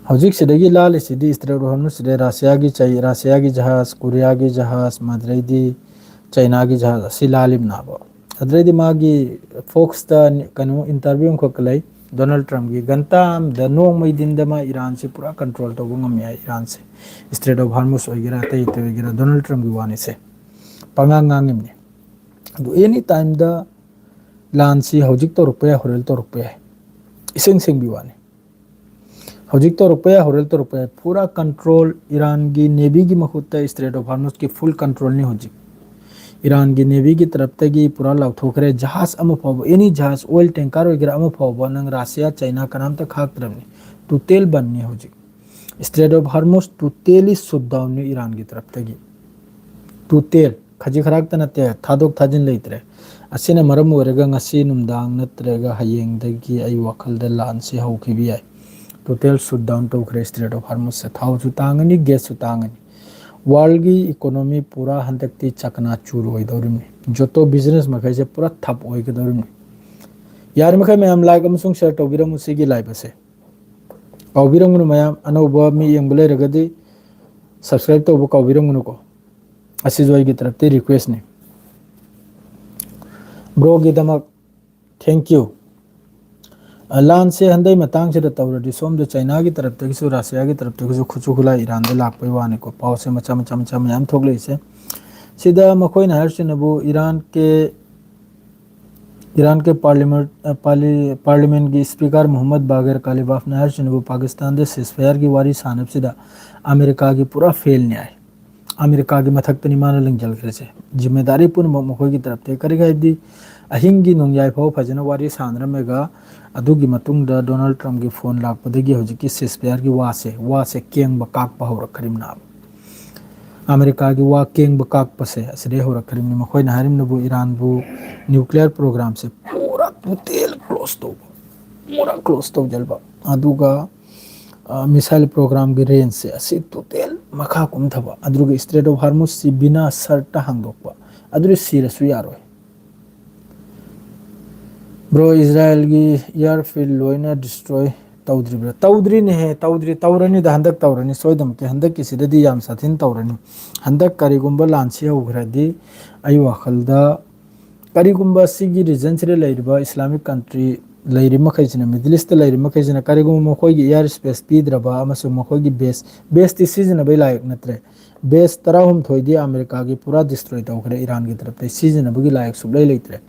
ꯍꯧꯖꯤꯛ ꯁꯤꯗꯒꯤ ꯂꯥꯜꯂꯤꯁꯤꯗꯤ ꯏꯁꯇ꯭ꯔꯦꯠ ꯑꯣꯐ ꯍꯣꯔꯃꯨꯁꯁꯤꯗ ꯔꯁꯤꯌꯥꯒꯤ ꯆꯩ-, ꯔꯁꯤꯌꯥꯒꯤ ꯖꯍꯥꯖ, ꯀꯣꯔꯤꯌꯥꯒꯤ ꯖꯍꯥꯖ, ꯃꯗꯨꯗꯩꯗꯤ ꯆꯩꯅꯥꯒꯤ ꯖꯍꯥꯖ ꯑꯁꯤ ꯂꯥꯜꯂꯤꯕꯅꯦꯕ꯫ ꯑꯗꯨꯗꯩꯗꯤ ꯃꯥꯒꯤ ꯐꯣꯛꯁꯇ ꯀꯩꯅꯣ ꯏꯟꯇꯔꯚ꯭ꯌꯨ ꯑꯃꯈꯛ ꯂꯩ, ꯗꯣꯅꯥꯜꯗ ꯇ꯭ꯔꯝꯞꯀꯤ, "ꯒꯟꯇꯥ ꯑꯃꯗ, ꯅꯣꯡꯃꯩ ꯗꯤꯟꯗ ꯃꯥ ꯏꯔꯥꯟꯁꯤ ꯄꯨꯔꯥ ꯀꯟꯇ꯭ꯔꯣꯜ ꯇꯧꯕ ꯉꯝꯃꯤ ꯍꯥꯏ ꯏꯔꯥꯟꯁꯦ, ꯏꯁꯇ꯭ꯔꯦꯠ ꯑꯣꯐ ꯍꯥꯔꯃꯨꯁ ꯑꯣꯏꯒꯦꯔꯥ, ꯑꯇꯩ ꯑꯇꯩ ꯑꯣꯏꯒꯦꯔꯥ", ꯗꯣꯅꯥꯜꯗ ꯇ꯭ꯔꯝꯞꯀꯤ ꯋꯥꯅꯤꯁꯦ꯫ ꯄꯉꯥꯡ ꯉꯥꯡꯉꯤꯕꯅꯤ꯫ ꯑꯗꯨ ꯑꯦꯅꯤ ꯇꯥꯏꯝꯗ ꯂꯥꯟꯁꯤ ꯍꯧꯖꯤꯛ ꯇꯧꯔꯛꯄ ꯌꯥꯏ, ꯍꯣꯔꯦꯟ ꯇꯧꯔꯛꯄ ꯌꯥꯏ, ꯏꯁꯦꯡ ꯁꯦꯡꯕꯤ ꯋꯥꯅꯤ꯫ ꯍꯧꯖꯤꯛ ꯇꯧꯔꯛꯄ ꯌꯥꯏ, ꯍꯣꯔꯦꯟ ꯇꯧꯔꯛꯄ ꯌꯥꯏ꯫ ꯄꯨꯔꯥ ꯀꯟꯇ꯭ꯔꯣꯜ, ꯏꯔꯥꯟꯒꯤ ꯅꯦꯚꯤꯒꯤ ꯃꯈꯨꯠꯇ ꯏꯁꯇ꯭ꯔꯦꯠ ꯑꯣꯐ ꯍꯥꯔꯃꯨꯁꯀꯤ ꯐꯨꯜ ꯀꯟꯇ꯭ꯔꯣꯜꯅꯤ ꯍꯧꯖꯤꯛ꯫ ꯏꯔꯥꯟꯒꯤ ꯅꯦꯚꯤꯒꯤ ꯇꯔꯞꯇꯒꯤ ꯄꯨꯔꯥ ꯂꯥꯎꯊꯣꯛꯈ꯭ꯔꯦ꯫ ꯖꯍꯥꯖ ꯑꯃ ꯐꯥꯎꯕ, ꯑꯦꯅꯤ ꯖꯍꯥꯖ, ꯑꯣꯏꯜ ꯇꯦꯡꯀꯔ ꯑꯣꯏꯒꯦꯔꯥ, ꯑꯃ ꯐꯥꯎꯕ ꯅꯪ ꯔꯁꯤꯌꯥ, ꯆꯩꯅꯥ ꯀꯅꯥꯝꯇ ꯈꯥꯛꯇ꯭ꯔꯕꯅꯤ꯫ ꯇꯣꯇꯦꯜ ꯕꯟꯅꯤ ꯍꯧꯖꯤꯛ꯫ Strait of Hormuz totally shut ꯗꯥꯎꯟꯅꯤ ꯏꯔꯥꯟꯒꯤ ꯇꯔꯞꯇꯒꯤ꯫ ꯇꯣꯇꯦꯜ, ꯈꯖꯤꯛ ꯈꯔꯥꯛꯇ ꯅꯠꯇꯦ, ꯊꯥꯗꯣꯛ ꯊꯥꯖꯤꯟ ꯂꯩꯇ꯭ꯔꯦ꯫ ꯑꯁꯤꯅ ꯃꯔꯝ ꯑꯣꯏꯔꯒ ꯉꯁꯤ ꯅꯨꯡꯗꯥꯡ ꯅꯠꯇ꯭ꯔꯒ ꯍꯌꯦꯡꯗꯒꯤ ꯑꯩ ꯋꯥꯈꯜꯗ ꯂꯥꯟꯁꯤ ꯍꯧꯈꯤꯕ ꯌꯥꯏ꯫ ꯇꯣꯇꯦꯜ ꯁꯨꯠ ꯗꯥꯎꯟ ꯇꯧꯈ꯭ꯔꯦ ꯏꯁꯇ꯭ꯔꯦꯠ ꯑꯣꯐ ꯍꯥꯔꯃꯨꯁꯁꯦ꯫ ꯊꯥꯎꯁꯨ ꯇꯥꯡꯉꯅꯤ, ꯒ꯭ꯌꯥꯁꯁꯨ ꯇꯥꯡꯉꯅꯤ꯫ ꯋꯥꯔꯜꯒꯤ ꯏꯀꯣꯅꯣꯃꯤ ꯄꯨꯔꯥ ꯍꯟꯗꯛꯇꯤ ꯆꯀꯅꯥ ꯆꯨꯔ ꯑꯣꯏꯗꯧꯔꯤꯕꯅꯤ꯫ ꯖꯣꯇꯣ ꯕꯤꯖꯤꯅꯦꯁ ꯃꯈꯩꯁꯦ ꯄꯨꯔꯥ ꯊꯞ ꯑꯣꯏꯒꯗꯧꯔꯤꯕꯅꯤ꯫ ꯌꯥꯔꯤꯃꯈꯩ ꯃꯌꯥꯝ ꯂꯥꯏꯛ ꯑꯃꯁꯨꯡ ꯁꯤꯌꯔ ꯇꯧꯕꯤꯔꯝꯃꯨ ꯁꯤꯒꯤ ꯂꯥꯏꯚ ꯑꯁꯦ꯫ ꯀꯥꯎꯕꯤꯔꯝꯒꯅꯨ ꯃꯌꯥꯝ, ꯑꯅꯧꯕ ꯃꯤ ꯌꯦꯡꯕ ꯂꯩꯔꯒꯗꯤ ꯁꯕꯁꯀ꯭ꯔꯥꯏꯕ ꯇꯧꯕ ꯀꯥꯎꯕꯤꯔꯝꯒꯅꯨꯀꯣ꯫ ꯑꯁꯤꯁꯨ ꯑꯩꯒꯤ ꯇꯔꯞꯇꯒꯤ ꯔꯤꯀ꯭ꯋꯦꯁꯅꯤ꯫ ꯕ꯭ꯔꯣꯒꯤꯗꯃꯛ ꯊꯦꯡꯀ꯭ꯌꯨ꯫ ꯑ, ꯂꯥꯟꯁꯦ ꯍꯟꯗꯛ ꯃꯇꯥꯡꯁꯤꯗ ꯇꯧꯔꯗꯤ ꯁꯣꯝꯗ ꯆꯩꯅꯥꯒꯤ ꯇꯔꯞꯇꯒꯤꯁꯨ ꯔꯁꯤꯌꯥꯒꯤ ꯇꯔꯞꯇꯒꯤꯁꯨ ꯈꯨꯠꯁꯨ ꯈꯨꯠꯂꯥꯏ ꯏꯔꯥꯟꯗ ꯂꯥꯛꯄꯩ ꯋꯥꯅꯤꯀꯣ꯫ ꯄꯥꯎꯁꯦ ꯃꯆꯥ ꯃꯆꯥ ꯃꯆꯥ ꯃꯌꯥꯝ ꯊꯣꯛꯂꯛꯏꯁꯦ꯫ ꯁꯤꯗ ꯃꯈꯣꯏꯅ ꯍꯥꯏꯔꯤꯁꯤꯅꯕꯨ ꯏꯔꯥꯟ ꯀꯦ ꯏꯔꯥꯟ ꯀꯦ ꯄꯥꯔꯂꯤꯌꯥꯃꯦꯟ, ꯑ, ꯄꯥꯔꯂꯤ-, ꯄꯥꯔꯂꯤꯌꯥꯃꯦꯟꯒꯤ ꯁ꯭ꯄꯤꯀꯔ ꯃꯨꯍꯝꯃꯗ ꯕꯥꯒꯔ ꯀꯥꯂꯤꯕꯥꯐꯅ ꯍꯥꯏꯔꯤꯁꯤꯅꯕꯨ ꯄꯥꯀꯤꯁꯇꯥꯟꯗ ceasefire ꯒꯤ ꯋꯥꯔꯤ ꯁꯥꯟꯅꯕꯁꯤꯗ ꯑꯃꯦꯔꯤꯀꯥꯒꯤ ꯄꯨꯔꯥ ꯐꯦꯜꯅꯤ ꯍꯥꯏ꯫ ꯑꯃꯦꯔꯤꯀꯥꯒꯤ ꯃꯊꯛꯇꯅꯤ ꯃꯥꯅ ꯂꯤꯡꯖꯦꯜꯈ꯭ꯔꯤꯁꯦ꯫ ꯖꯤꯝꯃꯦꯗꯥꯔꯤ ꯄꯨꯝꯅꯃꯛ ꯃꯈꯣꯏꯒꯤ ꯇꯔꯞꯇꯒꯤ꯫ ꯀꯔꯤꯒꯤ ꯍꯥꯏꯕꯗꯤ ꯑꯍꯤꯡꯒꯤ ꯅꯣꯡꯌꯥꯏ ꯐꯥꯎ ꯐꯖꯅ ꯋꯥꯔꯤ ꯁꯥꯟꯅꯔꯝꯃꯒ ꯑꯗꯨꯒꯤ ꯃꯇꯨꯡꯗ ꯗꯣꯅꯥꯜꯗ ꯇ꯭ꯔꯝꯞꯀꯤ ꯐꯣꯟ ꯂꯥꯛꯄꯗꯒꯤ ꯍꯧꯖꯤꯛꯀꯤ ceasefire ꯒꯤ ꯋꯥꯁꯦ, ꯋꯥꯁꯦ ꯀꯦꯡꯕ ꯀꯥꯛꯄ ꯍꯧꯔꯛꯈ꯭ꯔꯤꯕꯅꯦꯕ꯫ ꯑꯃꯦꯔꯤꯀꯥꯒꯤ ꯋꯥ ꯀꯦꯡꯕ ꯀꯥꯛꯄꯁꯦ ꯑꯁꯤꯗꯩ ꯍꯧꯔꯛꯈ꯭ꯔꯤꯕꯅꯤ꯫ ꯃꯈꯣꯏꯅ ꯍꯥꯏꯔꯤꯕꯅꯕꯨ ꯏꯔꯥꯟꯕꯨ nuclear program ꯁꯦ ꯄꯨꯔꯥ total close ꯇꯧꯕ, ꯄꯨꯔꯥ close ꯇꯧꯁꯤꯟꯕ, ꯑꯗꯨꯒ, ꯑ, missile program ꯒꯤ range ꯁꯦ ꯑꯁꯤ total ꯃꯈꯥ ꯀꯨꯝꯊꯕ, ꯑꯗꯨꯒ Strait of Hormuz ꯁꯤ ꯕꯤꯅꯥ ꯁꯔꯇ ꯍꯥꯡꯗꯣꯛꯄ, ꯑꯗꯨꯗꯤ ꯁꯤꯔꯁꯨ ꯌꯥꯔꯣꯏ꯫ ꯕ꯭ꯔꯣ, ꯏꯖꯔꯥꯏꯜꯒꯤ airfield ꯂꯣꯏꯅ destroy ꯇꯧꯗ꯭ꯔꯤꯕ꯭ꯔꯥ? ꯇꯧꯗ꯭ꯔꯤꯅꯦꯍꯦ, ꯇꯧꯗ꯭ꯔꯤ꯫ ꯇꯧꯔꯅꯤꯗ, ꯍꯟꯗꯛ ꯇꯧꯔꯅꯤ ꯁꯣꯏꯗꯅꯃꯛꯀꯤ꯫ ꯍꯟꯗꯛꯀꯤꯁꯤꯗꯗꯤ ꯌꯥꯝ ꯁꯥꯊꯤꯅ ꯇꯧꯔꯅꯤ꯫ ꯍꯟꯗꯛ ꯀꯔꯤꯒꯨꯝꯕ ꯂꯥꯟꯁꯤ ꯍꯧꯈ꯭ꯔꯗꯤ, ꯑꯩ ꯋꯥꯈꯜꯗ, ꯀꯔꯤꯒꯨꯝꯕ ꯁꯤꯒꯤ ꯔꯤꯖꯟꯁꯤꯗ ꯂꯩꯔꯤꯕ ꯏꯁꯂꯥꯃꯤꯛ ꯀꯟꯇ꯭ꯔꯤ ꯂꯩꯔꯤ ꯃꯈꯩꯁꯤꯅ, ꯃꯤꯗꯜ ꯏꯁꯇ ꯂꯩꯔꯤ ꯃꯈꯩꯁꯤꯅ, ꯀꯔꯤꯒꯨꯝꯕ ꯃꯈꯣꯏꯒꯤ ꯏꯌꯥꯔ ꯁ꯭ꯄꯦꯁ ꯄꯤꯗ꯭ꯔꯕ ꯑꯃꯁꯨꯡ ꯃꯈꯣꯏꯒꯤ ꯕꯦꯁ, ꯕꯦꯁꯇꯤ ꯁꯤꯖꯤꯟꯅꯕꯩ ꯂꯥꯏꯛ ꯅꯠꯇ꯭ꯔꯦ꯫ ꯕꯦꯁ ꯇꯔꯥꯍꯨꯝꯗꯣꯏꯗꯤ ꯑꯃꯦꯔꯤꯀꯥꯒꯤ ꯄꯨꯔꯥ ꯗꯤꯁꯇ꯭ꯔꯣꯏ ꯇꯧꯈ꯭ꯔꯦ, ꯏꯔꯥꯟꯒꯤ ꯇꯔꯞꯇ ꯁꯤꯖꯤꯟꯅꯕꯒꯤ ꯂꯥꯏꯛ ꯁꯨꯛꯂꯩ ꯂꯩꯇ꯭ꯔꯦ꯫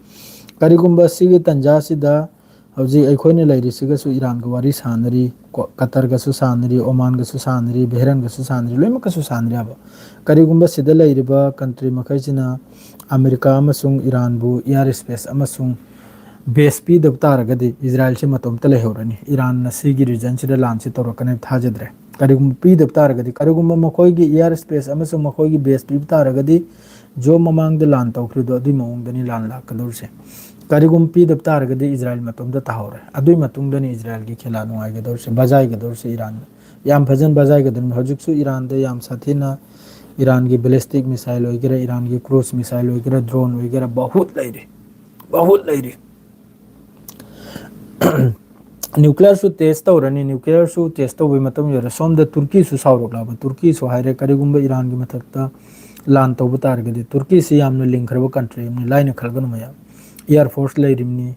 ꯀꯔꯤꯒꯨꯝꯕ ꯁꯤꯒꯤ ꯇꯥꯟꯖꯥꯁꯤꯗ ꯍꯧꯖꯤꯛ ꯑꯩꯈꯣꯏꯅ ꯂꯩꯔꯤꯁꯤꯒꯁꯨ ꯏꯔꯥꯟꯒ ꯋꯥꯔꯤ ꯁꯥꯟꯅꯔꯤ, ꯀꯣ-, ꯀꯇꯔꯒꯁꯨ ꯁꯥꯟꯅꯔꯤ, ꯑꯣꯃꯥꯟꯒꯁꯨ ꯁꯥꯟꯅꯔꯤ, ꯕꯦꯍꯔꯟꯒꯁꯨ ꯁꯥꯟꯅꯔꯤ, ꯂꯣꯏꯅꯃꯛꯀꯁꯨ ꯁꯥꯟꯅꯔꯤ ꯍꯥꯏꯕ꯫ ꯀꯔꯤꯒꯨꯝꯕ ꯁꯤꯗ ꯂꯩꯔꯤꯕ ꯀꯟꯇ꯭ꯔꯤ ꯃꯈꯩꯁꯤꯅ ꯑꯃꯦꯔꯤꯀꯥ ꯑꯃꯁꯨꯡ ꯏꯔꯥꯟꯕꯨ ꯏꯌꯥꯔ ꯁ꯭ꯄꯦꯁ ꯑꯃꯁꯨꯡ ꯕꯦꯁ ꯄꯤꯗꯕ ꯇꯥꯔꯒꯗꯤ ꯏꯖꯔꯥꯏꯜꯁꯤ ꯃꯇꯣꯝꯇ ꯂꯩꯍꯧꯔꯅꯤ꯫ ꯏꯔꯥꯟꯅ ꯁꯤꯒꯤ ꯔꯤꯖꯟꯁꯤꯗ ꯂꯥꯟꯁꯤ ꯇꯧꯔꯛꯀꯅꯤ ꯊꯥꯖꯗ꯭ꯔꯦ꯫ ꯀꯔꯤꯒꯨꯝꯕ ꯄꯤꯗꯕ ꯇꯥꯔꯒꯗꯤ, ꯀꯔꯤꯒꯨꯝꯕ ꯃꯈꯣꯏꯒꯤ ꯏꯌꯥꯔ ꯁ꯭ꯄꯦꯁ ꯑꯃꯁꯨꯡ ꯃꯈꯣꯏꯒꯤ ꯕꯦꯁ ꯄꯤꯕ ꯇꯥꯔꯒꯗꯤ, ꯖꯣ ꯃꯃꯥꯡꯗ ꯂꯥꯟ ꯇꯧꯈ꯭ꯔꯤꯗꯣ ꯑꯗꯨꯏ ꯃꯑꯣꯡꯗꯅꯤ ꯂꯥꯟ ꯂꯥꯛꯀꯗꯧꯔꯤꯁꯦ꯫ ꯀꯔꯤꯒꯨꯝꯕ ꯄꯤꯗꯕ ꯇꯥꯔꯒꯗꯤ ꯏꯖꯔꯥꯏꯜ ꯃꯇꯣꯝꯇ ꯇꯥꯍꯧꯔꯦ꯫ ꯑꯗꯨꯏ ꯃꯇꯨꯡꯗꯅꯤ ꯏꯖꯔꯥꯏꯜꯒꯤ ꯈꯦꯂꯥ ꯅꯨꯡꯉꯥꯏꯒꯗꯧꯔꯤꯁꯦ, ꯕꯖꯥꯏꯒꯗꯧꯔꯤꯁꯦ ꯏꯔꯥꯟꯗ꯫ ꯌꯥꯝ ꯐꯖꯅ ꯕꯖꯥꯏꯒꯗꯧꯔꯤꯕꯅꯤ꯫ ꯍꯧꯖꯤꯛꯁꯨ ꯏꯔꯥꯟꯗ ꯌꯥꯝ ꯁꯥꯊꯤꯅ ꯏꯔꯥꯟꯒꯤ ꯕꯦꯂꯤꯁꯇꯤꯛ ꯃꯤꯁꯥꯏꯜ ꯑꯣꯏꯒꯦꯔꯥ, ꯏꯔꯥꯟꯒꯤ ꯀ꯭ꯔꯨꯖ ꯃꯤꯁꯥꯏꯜ ꯑꯣꯏꯒꯦꯔꯥ, ꯗ꯭ꯔꯣꯟ ꯑꯣꯏꯒꯦꯔꯥ, ꯕꯍꯨꯠ ꯂꯩꯔꯤ, ꯕꯍꯨꯠ ꯂꯩꯔꯤ꯫ ꯅ꯭ꯌꯨꯀ꯭ꯂꯤꯌꯔꯁꯨ ꯇꯦꯁ ꯇꯧꯔꯅꯤ꯫ ꯅ꯭ꯌꯨꯀ꯭ꯂꯤꯌꯔꯁꯨ ꯇꯦꯁ ꯇꯧꯕꯒꯤ ꯃꯇꯝ ꯌꯧꯔꯦ꯫ ꯁꯣꯝꯗ ꯇꯨꯔꯀꯤꯁꯨ ꯁꯥꯎꯔꯛꯂꯕ꯫ ꯇꯨꯔꯀꯤꯁꯨ ꯍꯥꯏꯔꯦ, ꯀꯔꯤꯒꯨꯝꯕ ꯏꯔꯥꯟꯒꯤ ꯃꯊꯛꯇ ꯂꯥꯟ ꯇꯧꯕ ꯇꯥꯔꯒꯗꯤ, ꯇꯨꯔꯀꯤꯁꯤ ꯌꯥꯝꯅ ꯂꯤꯡꯈ꯭ꯔꯕ ꯀꯟꯇ꯭ꯔꯤ ꯑꯃꯅꯤ, ꯂꯥꯏꯅ ꯈꯜꯒꯅꯨ ꯃꯌꯥꯝ꯫ ꯏꯌꯥꯔ ꯐꯣꯔꯁ ꯂꯩꯔꯤꯕꯅꯤ,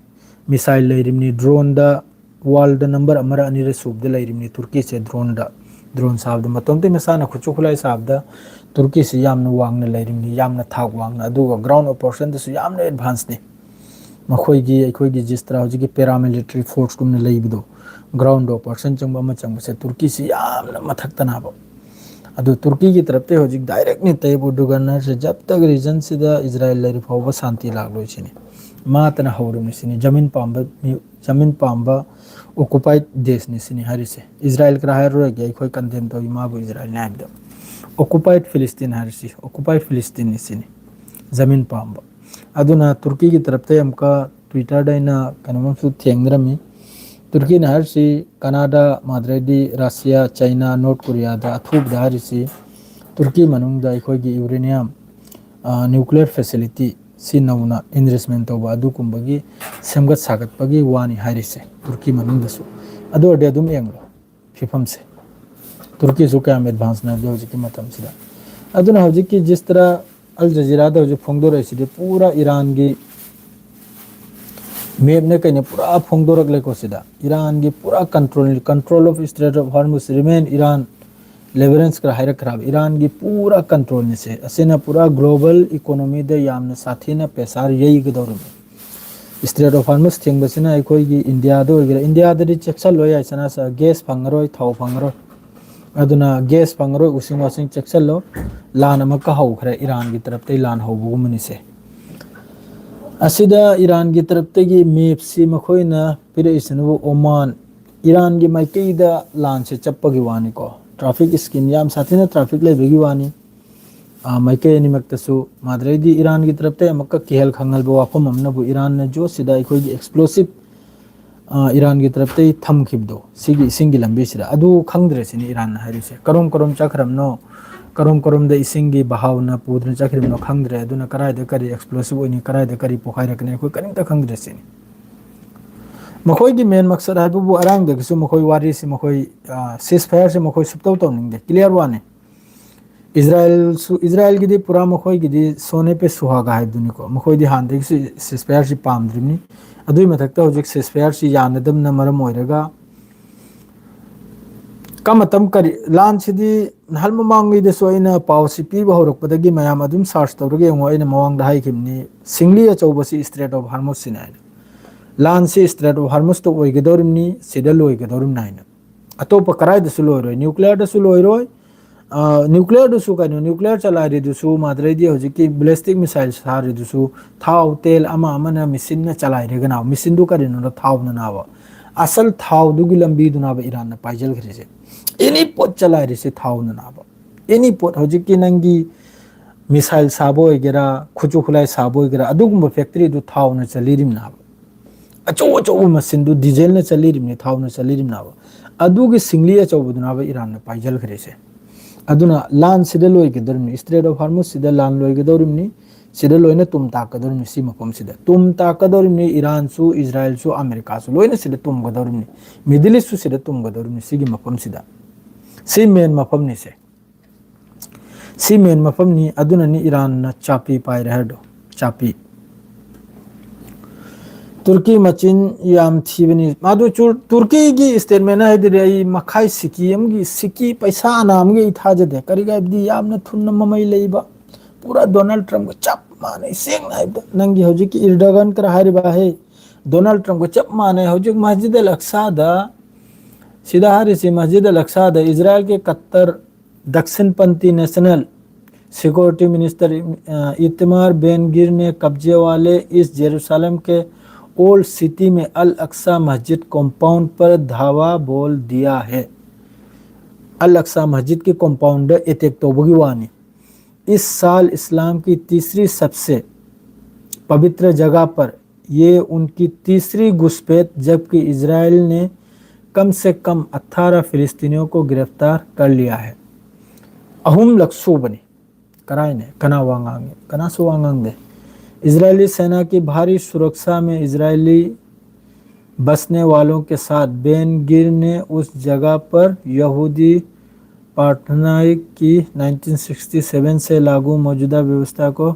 ꯃꯤꯁꯥꯏꯜ ꯂꯩꯔꯤꯕꯅꯤ, ꯗ꯭ꯔꯣꯟꯗ ꯋꯥꯔꯜꯗ ꯅꯝꯕꯔ ꯑꯃꯔ ꯑꯅꯤꯔ ꯁꯨꯕꯗ ꯂꯩꯔꯤꯕꯅꯤ ꯇꯨꯔꯀꯤꯁꯦ ꯗ꯭ꯔꯣꯟꯗ꯫ ꯗ꯭ꯔꯣꯟ ꯁꯥꯕꯗ, ꯃꯇꯣꯝꯇ ꯃꯁꯥꯅ ꯈꯨꯠꯁꯨ ꯈꯨꯠꯂꯥꯏ ꯁꯥꯕꯗ ꯇꯨꯔꯀꯤꯁꯤ ꯌꯥꯝꯅ ꯋꯥꯡꯅ ꯂꯩꯔꯤꯕꯅꯤ, ꯌꯥꯝꯅ ꯊꯥꯛ ꯋꯥꯡꯅ꯫ ꯑꯗꯨꯒ ꯒ꯭ꯔꯥꯎꯟ ꯑꯣꯄꯔꯦꯁꯟꯗꯁꯨ ꯌꯥꯝꯅ ꯑꯦꯗꯚꯥꯟꯁꯅꯤ꯫ ꯃꯈꯣꯏꯒꯤ, ꯑꯩꯈꯣꯏꯒꯤ ꯖꯤꯁꯇ꯭ꯔꯥ ꯍꯧꯖꯤꯛꯀꯤ ꯄꯦꯔꯥꯃꯤꯂꯤꯇꯔꯤ ꯐꯣꯔꯁꯀꯨꯝꯅ ꯂꯩꯕꯗꯣ, ꯒ꯭ꯔꯥꯎꯟꯗ ꯑꯣꯄꯔꯦꯁꯟ ꯆꯪꯕ ꯑꯃ ꯆꯪꯕꯁꯦ ꯇꯨꯔꯀꯤꯁꯤ ꯌꯥꯝꯅ ꯃꯊꯛꯇꯅꯦꯕ꯫ ꯑꯗꯨ ꯇꯨꯔꯀꯤꯒꯤ ꯇꯔꯞꯇꯩ ꯍꯧꯖꯤꯛ ꯗꯥꯏꯔꯦꯛꯅꯤ ꯇꯌꯤꯞ ꯑꯔꯗꯣꯒꯥꯟ ꯍꯥꯏꯔꯤꯁꯦ, ꯖꯕ ꯇꯛ ꯔꯤꯖꯟꯁꯤꯗ ꯏꯖꯔꯥꯏꯜ ꯂꯩꯔꯤ ꯐꯥꯎꯕ ꯁꯥꯟꯇꯤ ꯂꯥꯛꯂꯣꯏ ꯁꯤꯅꯤ꯫ ꯃꯥꯇꯅ ꯍꯧꯔꯕꯅꯤ ꯁꯤꯅꯤ꯫ ꯖꯃꯤꯟ ꯄꯥꯝꯕ ꯃꯤ-, ꯖꯃꯤꯟ ꯄꯥꯝꯕ ꯑꯣꯀꯨꯄꯥꯏꯗ ꯗꯦꯁꯅꯤ ꯁꯤꯅꯤ ꯍꯥꯏꯔꯤꯁꯦ꯫ ꯏꯖꯔꯥꯏꯜ ꯈꯔ ꯍꯥꯏꯔꯔꯣꯏꯒꯦ, ꯑꯩꯈꯣꯏ ꯀꯟꯗꯦꯝ ꯇꯧꯏ ꯃꯥꯕꯨ ꯏꯖꯔꯥꯏꯜꯅꯤ ꯍꯥꯏꯕꯗ꯫ ꯑꯣꯀꯨꯄꯥꯏꯗ ꯐꯤꯂꯤꯁꯇꯤꯟ ꯍꯥꯏꯔꯤꯁꯤ, ꯑꯣꯀꯨꯄꯥꯏꯗ ꯐꯤꯂꯤꯁꯇꯤꯟꯅꯤ ꯁꯤꯅꯤ꯫ ꯖꯃꯤꯟ ꯄꯥꯝꯕ꯫ ꯑꯗꯨꯅ ꯇꯨꯔꯀꯤꯒꯤ ꯇꯔꯞꯇꯩ ꯑꯃꯨꯛꯀ ꯇ꯭ꯋꯤꯇꯔꯗ ꯑꯩꯅ ꯀꯩꯅꯣꯝꯁꯨ ꯊꯦꯡꯅꯔꯝꯃꯤ꯫ ꯇꯨꯔꯀꯤꯅ ꯍꯥꯏꯔꯤꯁꯤ ꯀꯅꯥꯗꯥ, ꯃꯥꯗ꯭ꯔꯦꯗꯤ, ꯔꯁꯤꯌꯥ, ꯆꯩꯅꯥ, ꯅꯣꯔꯠ ꯀꯣꯔꯤꯌꯥꯗ ꯑꯊꯨꯕꯗ ꯍꯥꯏꯔꯤꯁꯤ ꯇꯨꯔꯀꯤ ꯃꯅꯨꯡꯗ ꯑꯩꯈꯣꯏꯒꯤ ꯌꯨꯔꯦꯅꯤꯌꯝ, ꯑ, ꯅ꯭ꯌꯨꯀ꯭ꯂꯤꯌꯔ ꯐꯦꯁꯤꯂꯤꯇꯤ ꯁꯤ ꯅꯧꯅ ꯏꯟꯚꯦꯁꯃꯦꯟ ꯇꯧꯕ ꯑꯗꯨꯒꯨꯝꯕꯒꯤ ꯁꯦꯝꯒꯠ ꯁꯥꯒꯠꯄꯒꯤ ꯋꯥꯅꯤ ꯍꯥꯏꯔꯤꯁꯦ꯫ ꯇꯨꯔꯀꯤ ꯃꯅꯨꯡꯗꯁꯨ ꯑꯗꯨ ꯑꯣꯏꯔꯗꯤ ꯑꯗꯨꯝ ꯌꯦꯡꯂꯣ ꯐꯤꯕꯝꯁꯦ꯫ ꯇꯨꯔꯀꯤꯁꯨ ꯀꯌꯥꯝ ꯑꯦꯗꯚꯥꯟꯁ ꯅꯥꯏꯗꯦ ꯍꯧꯖꯤꯛꯀꯤ ꯃꯇꯝꯁꯤꯗ꯫ ꯑꯗꯨꯅ ꯍꯧꯖꯤꯛꯀꯤ ꯖꯤꯁꯇ꯭ꯔꯥ ꯑꯜ ꯖꯖꯤꯔꯥꯗ ꯍꯧꯖꯤꯛ ꯐꯣꯡꯗꯣꯔꯛꯏꯁꯤꯗꯤ ꯄꯨꯔꯥ ꯏꯔꯥꯟꯒꯤ ꯃꯦꯞꯅ ꯀꯩꯅ ꯄꯨꯔꯥ ꯐꯣꯡꯗꯣꯔꯛꯂꯦꯀꯣ꯫ ꯁꯤꯗ ꯏꯔꯥꯟꯒꯤ ꯄꯨꯔꯥ control, control of Strait of Hormuz remain Iran ꯂꯦꯕꯔꯦꯟꯁꯀ ꯍꯥꯏꯔꯛꯈ꯭ꯔꯕ ꯏꯔꯥꯟꯒꯤ ꯄꯨꯔꯥ ꯀꯟꯇ꯭ꯔꯣꯜꯅꯤꯁꯦ꯫ ꯑꯁꯤꯅ ꯄꯨꯔꯥ ꯒ꯭ꯂꯣꯕꯜ ꯏꯀꯣꯅꯣꯃꯤꯗ ꯌꯥꯝꯅ ꯁꯥꯊꯤꯅ ꯄ꯭ꯔꯦꯁꯥꯔ ꯌꯩꯒꯗꯧꯔꯤꯕꯅꯤ꯫ ꯏꯁꯇ꯭ꯔꯦꯠ ꯑꯣꯐ ꯍꯥꯔꯃꯨꯁ ꯊꯤꯡꯕꯁꯤꯅ ꯑꯩꯈꯣꯏꯒꯤ ꯏꯟꯗꯤꯌꯥꯗ ꯑꯣꯏꯒꯦꯔꯥ, ꯏꯟꯗꯤꯌꯥꯗꯗꯤ ꯆꯦꯛꯁꯜꯂꯣ ꯌꯥꯏ, ꯁꯅꯥ ꯒ꯭ꯌꯥꯁ ꯐꯪꯉꯔꯣꯏ, ꯊꯥꯎ ꯐꯪꯉꯔꯣꯏ꯫ ꯑꯗꯨꯅ ꯒ꯭ꯌꯥꯁ ꯐꯪꯉꯔꯣꯏ, ꯎꯁꯤꯡ ꯋꯥꯁꯤꯡ ꯆꯦꯛꯁꯜꯂꯣ꯫ ꯂꯥꯟ ꯑꯃꯛꯀ ꯍꯧꯈ꯭ꯔꯦ, ꯏꯔꯥꯟꯒꯤ ꯇꯔꯞꯇꯩ ꯂꯥꯟ ꯍꯧꯕꯒꯨꯝꯕꯅꯤꯁꯦ꯫ ꯑꯁꯤꯗ ꯏꯔꯥꯟꯒꯤ ꯇꯔꯞꯇꯒꯤ ꯃꯦꯞꯁꯤ ꯃꯈꯣꯏꯅ ꯄꯤꯔꯛꯏꯁꯤꯅꯕꯨ ꯑꯣꯃꯥꯟ, ꯏꯔꯥꯟꯒꯤ ꯃꯥꯏꯀꯩꯗ ꯂꯥꯟꯁꯦ ꯆꯠꯄꯒꯤ ꯋꯥꯅꯤꯀꯣ꯫ ꯇ꯭ꯔꯥꯐꯤꯛ ꯏꯁꯀꯤꯝ ꯌꯥꯝ ꯁꯥꯊꯤꯅ ꯇ꯭ꯔꯥꯐꯤꯛ ꯂꯩꯕꯒꯤ ꯋꯥꯅꯤ꯫ ꯑ, ꯃꯥꯏꯀꯩ ꯑꯅꯤꯃꯛꯇꯁꯨ꯫ ꯃꯥꯗ꯭ꯔꯩꯗꯤ ꯏꯔꯥꯟꯒꯤ ꯇꯔꯞꯇꯩ ꯑꯃꯨꯛꯀ ꯀꯤꯍꯜ ꯈꯪꯍꯜꯕ ꯋꯥꯐꯝ ꯑꯃꯅꯕꯨ ꯏꯔꯥꯟꯅ ꯖꯣꯁꯁꯤꯗ ꯑꯩꯈꯣꯏꯒꯤ ꯑꯦꯛꯁꯄ꯭ꯂꯣꯁꯤꯞ, ꯑ, ꯏꯔꯥꯟꯒꯤ ꯇꯔꯞꯇꯩ ꯊꯝꯈꯤꯕꯗꯣ ꯁꯤꯒꯤ ꯏꯁꯤꯡꯒꯤ ꯂꯝꯕꯤꯁꯤꯗ, ꯑꯗꯨ ꯈꯪꯗ꯭ꯔꯦ ꯁꯤꯅꯤ ꯏꯔꯥꯟꯅ ꯍꯥꯏꯔꯤꯁꯦ꯫ ꯀꯔꯣꯝ ꯀꯔꯣꯝ ꯆꯠꯈ꯭ꯔꯕꯅꯣ, ꯀꯔꯣꯝ ꯀꯔꯣꯝꯗ ꯏꯁꯤꯡꯒꯤ ꯕꯍꯥꯎꯅ ꯄꯨꯗꯨꯅ ꯆꯠꯈ꯭ꯔꯤꯕꯅꯣ ꯈꯪꯗ꯭ꯔꯦ꯫ ꯑꯗꯨꯅ ꯀꯔꯥꯏꯗ ꯀꯔꯤ ꯑꯦꯛꯁꯄ꯭ꯂꯣꯁꯤꯞ ꯑꯣꯏꯅꯤ, ꯀꯔꯥꯏꯗ ꯀꯔꯤ ꯄꯣꯈꯥꯏꯔꯛꯀꯅꯤ, ꯑꯩꯈꯣꯏ ꯀꯔꯤꯝꯇ ꯈꯪꯗ꯭ꯔꯦ ꯁꯤꯅꯤ꯫ ꯃꯈꯣꯏꯒꯤ ꯃꯦꯟ ꯃꯛꯁꯠ ꯍꯥꯏꯕꯕꯨ ꯑꯔꯥꯡꯗꯒꯤꯁꯨ ꯃꯈꯣꯏ ꯋꯥꯔꯤꯁꯤ, ꯃꯈꯣꯏ, ꯑ, ceasefire ꯁꯤ ꯃꯈꯣꯏ ꯁꯨꯞꯇꯧ ꯇꯧꯅꯤꯡꯗꯦ, ꯀ꯭ꯂꯤꯌꯥꯔ ꯋꯥꯅꯤ꯫ ꯏꯖꯔꯥꯌꯦꯜꯁꯨ, ꯏꯖꯔꯥꯌꯦꯜꯒꯤꯗꯤ ꯄꯨꯔꯥ ꯃꯈꯣꯏꯒꯤꯗꯤ ꯁꯣꯅꯦ ꯄꯦ ꯁꯨꯍꯥꯒ ꯍꯥꯏꯕꯗꯨꯅꯤꯀꯣ꯫ ꯃꯈꯣꯏꯗꯤ ꯍꯥꯟꯅꯗꯒꯤꯁꯨ ceasefire ꯁꯤ ꯄꯥꯝꯗ꯭ꯔꯤꯕꯅꯤ꯫ ꯑꯗꯨꯒꯤ ꯃꯊꯛꯇ ꯍꯧꯖꯤꯛ ceasefire ꯁꯤ ꯌꯥꯅꯗꯕꯅ ꯃꯔꯝ ꯑꯣꯏꯔꯒ ꯀꯃꯇꯝ ꯀꯔꯤ ꯂꯥꯟꯁꯤꯗꯤ ꯅꯍꯥꯟ ꯃꯃꯥꯡꯉꯩꯗꯁꯨ ꯑꯩꯅ ꯄꯥꯎꯁꯤ ꯄꯤꯕ ꯍꯧꯔꯛꯄꯗꯒꯤ ꯃꯌꯥꯝ ꯑꯗꯨꯝ ꯁꯥꯔꯆ ꯇꯧꯔꯒ ꯌꯦꯡꯉꯣ꯫ ꯑꯩꯅ ꯃꯃꯥꯡꯗ ꯍꯥꯏꯈꯤꯕꯅꯤ, ꯁꯤꯡꯂꯤ ꯑꯆꯧꯕꯁꯤ ꯏꯁꯇ꯭ꯔꯦꯠ ꯑꯣꯐ ꯍꯥꯔꯃꯨꯁꯁꯤꯅ ꯍꯥꯏꯅ꯫ ꯂꯥꯟꯁꯤ ꯏꯁꯇ꯭ꯔꯦꯠ ꯑꯣꯐ ꯍꯥꯔꯃꯨꯁꯇ ꯑꯣꯏꯒꯗꯧꯔꯤꯕꯅꯤ, ꯁꯤꯗ ꯂꯣꯏꯒꯗꯧꯔꯤꯕꯅꯤ ꯍꯥꯏꯅ꯫ ꯑꯇꯣꯞꯄ ꯀꯔꯥꯏꯗꯁꯨ ꯂꯣꯏꯔꯣꯏ, ꯅ꯭ꯌꯨꯀ꯭ꯂꯤꯌꯔꯗꯁꯨ ꯂꯣꯏꯔꯣꯏ꯫ ꯑ, ꯅ꯭ꯌꯨꯀ꯭ꯂꯤꯌꯔꯗꯨꯁꯨ ꯀꯩꯅꯣ, ꯅ꯭ꯌꯨꯀ꯭ꯂꯤꯌꯔ ꯆꯂꯥꯏꯔꯤꯗꯨꯁꯨ, ꯃꯥꯗ꯭ꯔꯩꯗꯤ ꯍꯧꯖꯤꯛꯀꯤ ꯕꯦꯂꯤꯁꯇꯤꯛ ꯃꯤꯁꯥꯏꯜ ꯁꯥꯔꯤꯗꯨꯁꯨ ꯊꯥꯎ, ꯇꯦꯜ, ꯑꯃ ꯑꯃꯅ ꯃꯦꯆꯤꯟꯅ ꯆꯂꯥꯏꯔꯒꯅ, ꯃꯦꯆꯤꯟꯗꯨ ꯀꯔꯤꯅꯣꯗ ꯊꯥꯎꯅ ꯅꯥꯕ꯫ ꯑꯁꯜ ꯊꯥꯎꯗꯨꯒꯤ ꯂꯝꯕꯤꯗꯨꯅꯕ ꯏꯔꯥꯟꯅ ꯄꯥꯏꯖꯈ꯭ꯔꯤꯁꯦ꯫ ꯑꯦꯅꯤ ꯄꯣꯠ ꯆꯂꯥꯏꯔꯤꯁꯦ ꯊꯥꯎꯅ ꯅꯥꯕ꯫ ꯑꯦꯅꯤ ꯄꯣꯠ, ꯍꯧꯖꯤꯛꯀꯤ ꯅꯪꯒꯤ ꯃꯤꯁꯥꯏꯜ ꯁꯥꯕ ꯑꯣꯏꯒꯦꯔꯥ, ꯈꯨꯠꯁꯨ ꯈꯨꯠꯂꯥꯏ ꯁꯥꯕ ꯑꯣꯏꯒꯦꯔꯥ, ꯑꯗꯨꯒꯨꯝꯕ ꯐꯦꯛꯇꯔꯤꯗꯨ ꯊꯥꯎꯅ ꯆꯜꯂꯤꯔꯤꯝꯅꯕ꯫ ꯑꯆꯧ ꯑꯆꯧꯕ ꯃꯦꯆꯤꯟꯗꯨ ꯗꯤꯖꯦꯜꯅ ꯆꯜꯂꯤꯔꯤꯝꯅꯤ, ꯊꯥꯎꯅ ꯆꯜꯂꯤꯔꯤꯝꯅꯕ꯫ ꯑꯗꯨꯒꯤ ꯁꯤꯡꯂꯤ ꯑꯆꯧꯕꯗꯨꯅꯕ ꯏꯔꯥꯟꯅ ꯄꯥꯏꯖꯈ꯭ꯔꯤꯁꯦ꯫ ꯑꯗꯨꯅ ꯂꯥꯟꯁꯤꯗ ꯂꯣꯏꯒꯗꯧꯔꯤꯕꯅꯤ, ꯏꯁꯇ꯭ꯔꯦꯠ ꯑꯣꯐ ꯍꯥꯔꯃꯨꯁꯁꯤꯗ ꯂꯥꯟ ꯂꯣꯏꯒꯗꯧꯔꯤꯕꯅꯤ꯫ ꯁꯤꯗ ꯂꯣꯏꯅ ꯇꯨꯝ ꯇꯥꯛꯀꯗꯧꯔꯤꯕꯅꯤ꯫ ꯁꯤ ꯃꯐꯝꯁꯤꯗ ꯇꯨꯝ ꯇꯥꯛꯀꯗꯧꯔꯤꯕꯅꯤ꯫ ꯏꯔꯥꯟꯁꯨ, ꯏꯖꯔꯥꯏꯜꯁꯨ, ꯑꯃꯦꯔꯤꯀꯥꯁꯨ ꯂꯣꯏꯅ ꯁꯤꯗ ꯇꯨꯝꯒꯗꯧꯔꯤꯕꯅꯤ꯫ ꯃꯤꯗꯜ ꯏꯁꯁꯨ ꯁꯤꯗ ꯇꯨꯝꯒꯗꯧꯔꯤꯕꯅꯤ꯫ ꯁꯤꯒꯤ ꯃꯐꯝꯁꯤꯗ, ꯁꯤ ꯃꯦꯟ ꯃꯐꯝꯅꯤꯁꯦ꯫ ꯁꯤ ꯃꯦꯟ ꯃꯐꯝꯅꯤ꯫ ꯑꯗꯨꯅꯅꯤ ꯏꯔꯥꯟꯅ ꯆꯥꯄꯤ ꯄꯥꯏꯔꯦ ꯍꯥꯏꯔꯗꯣ꯫ ꯆꯥꯄꯤ꯫ ꯇꯨꯔꯀꯤ ꯃꯆꯤꯟ ꯌꯥꯝ ꯊꯤꯕꯅꯤ꯫ ꯃꯥꯗꯨ ꯆꯨꯔ-, ꯇꯨꯔꯀꯤꯒꯤ ꯁ꯭ꯇꯦꯠꯃꯦꯟ ꯍꯥꯏꯗꯨꯗꯤ ꯑꯩ ꯃꯈꯥꯏ ꯁꯤꯀꯤ ꯑꯃꯒꯤ, ꯁꯤꯀꯤ ꯄꯩꯁꯥ ꯑꯅꯥ ꯑꯃꯒꯤ ꯑꯩ ꯊꯥꯖꯗꯦ꯫ ꯀꯔꯤꯒꯤ ꯍꯥꯏꯕꯗꯤ ꯌꯥꯝꯅ ꯊꯨꯅ ꯃꯃꯩ ꯂꯩꯕ, ꯄꯨꯔꯥ ꯗꯣꯅꯥꯜꯗ ꯇ꯭ꯔꯝꯞꯀ ꯆꯞ ꯃꯥꯟꯅꯩ꯫ ꯁꯦꯡꯅ ꯍꯥꯏꯕꯗ ꯅꯪꯒꯤ ꯍꯧꯖꯤꯛꯀꯤ ꯏꯔꯗꯒꯟ ꯈꯔ ꯍꯥꯏꯔꯤꯕ ꯍꯦ, ꯗꯣꯅꯥꯜꯗ ꯇ꯭ꯔꯝꯞꯀ ꯆꯞ ꯃꯥꯟꯅꯩ꯫ ꯍꯧꯖꯤꯛ ꯃꯁꯖꯤꯗ ꯑꯜ ꯑꯛꯁꯥꯗ, ꯁꯤꯗ ꯍꯥꯏꯔꯤꯁꯤ ꯃꯁꯖꯤꯗ ꯑꯜ ꯑꯛꯁꯥꯗ ꯏꯖꯔꯥꯏꯜꯒꯤ ꯀꯠꯇꯔ दक्षिणपंथी नेशनल सिक्योरिटी मिनिस्टर, अ, इतमार बेन गिर ने कब्जे वाले इस जेरूसलम के ओल्ड सिटी में अल अक्सा मस्जिद कंपाउंड पर धावा बोल दिया है। अल अक्सा मस्जिद के कंपाउंड अटैक ꯇꯧꯕꯒꯤ ꯋꯥꯅꯤ꯫ इस साल इस्लाम की तीसरी सबसे पवित्र जगह पर ये उनकी तीसरी घुसपैठ, जबकि इजराइल ने कम से कम अठारह फिलिस्तीनियों को गिरफ्तार कर लिया है꯫ ꯑꯍꯨꯝꯂꯛ ꯁꯨꯕꯅꯤ꯫ ꯀꯔꯥꯏꯅꯦ? ꯀꯅꯥ ꯋꯥ ꯉꯥꯡꯉꯤ? ꯀꯅꯥꯁꯨ ꯋꯥ ꯉꯥꯡꯗꯦ꯫ इजरायली सेना की भारी सुरक्षा में इजरायली बसने वालों के साथ बेन गिर ने उस जगह पर यहूदी प्रार्थना की नाइनटीन सिक्सटी सेवन से लागू मौजूदा व्यवस्था को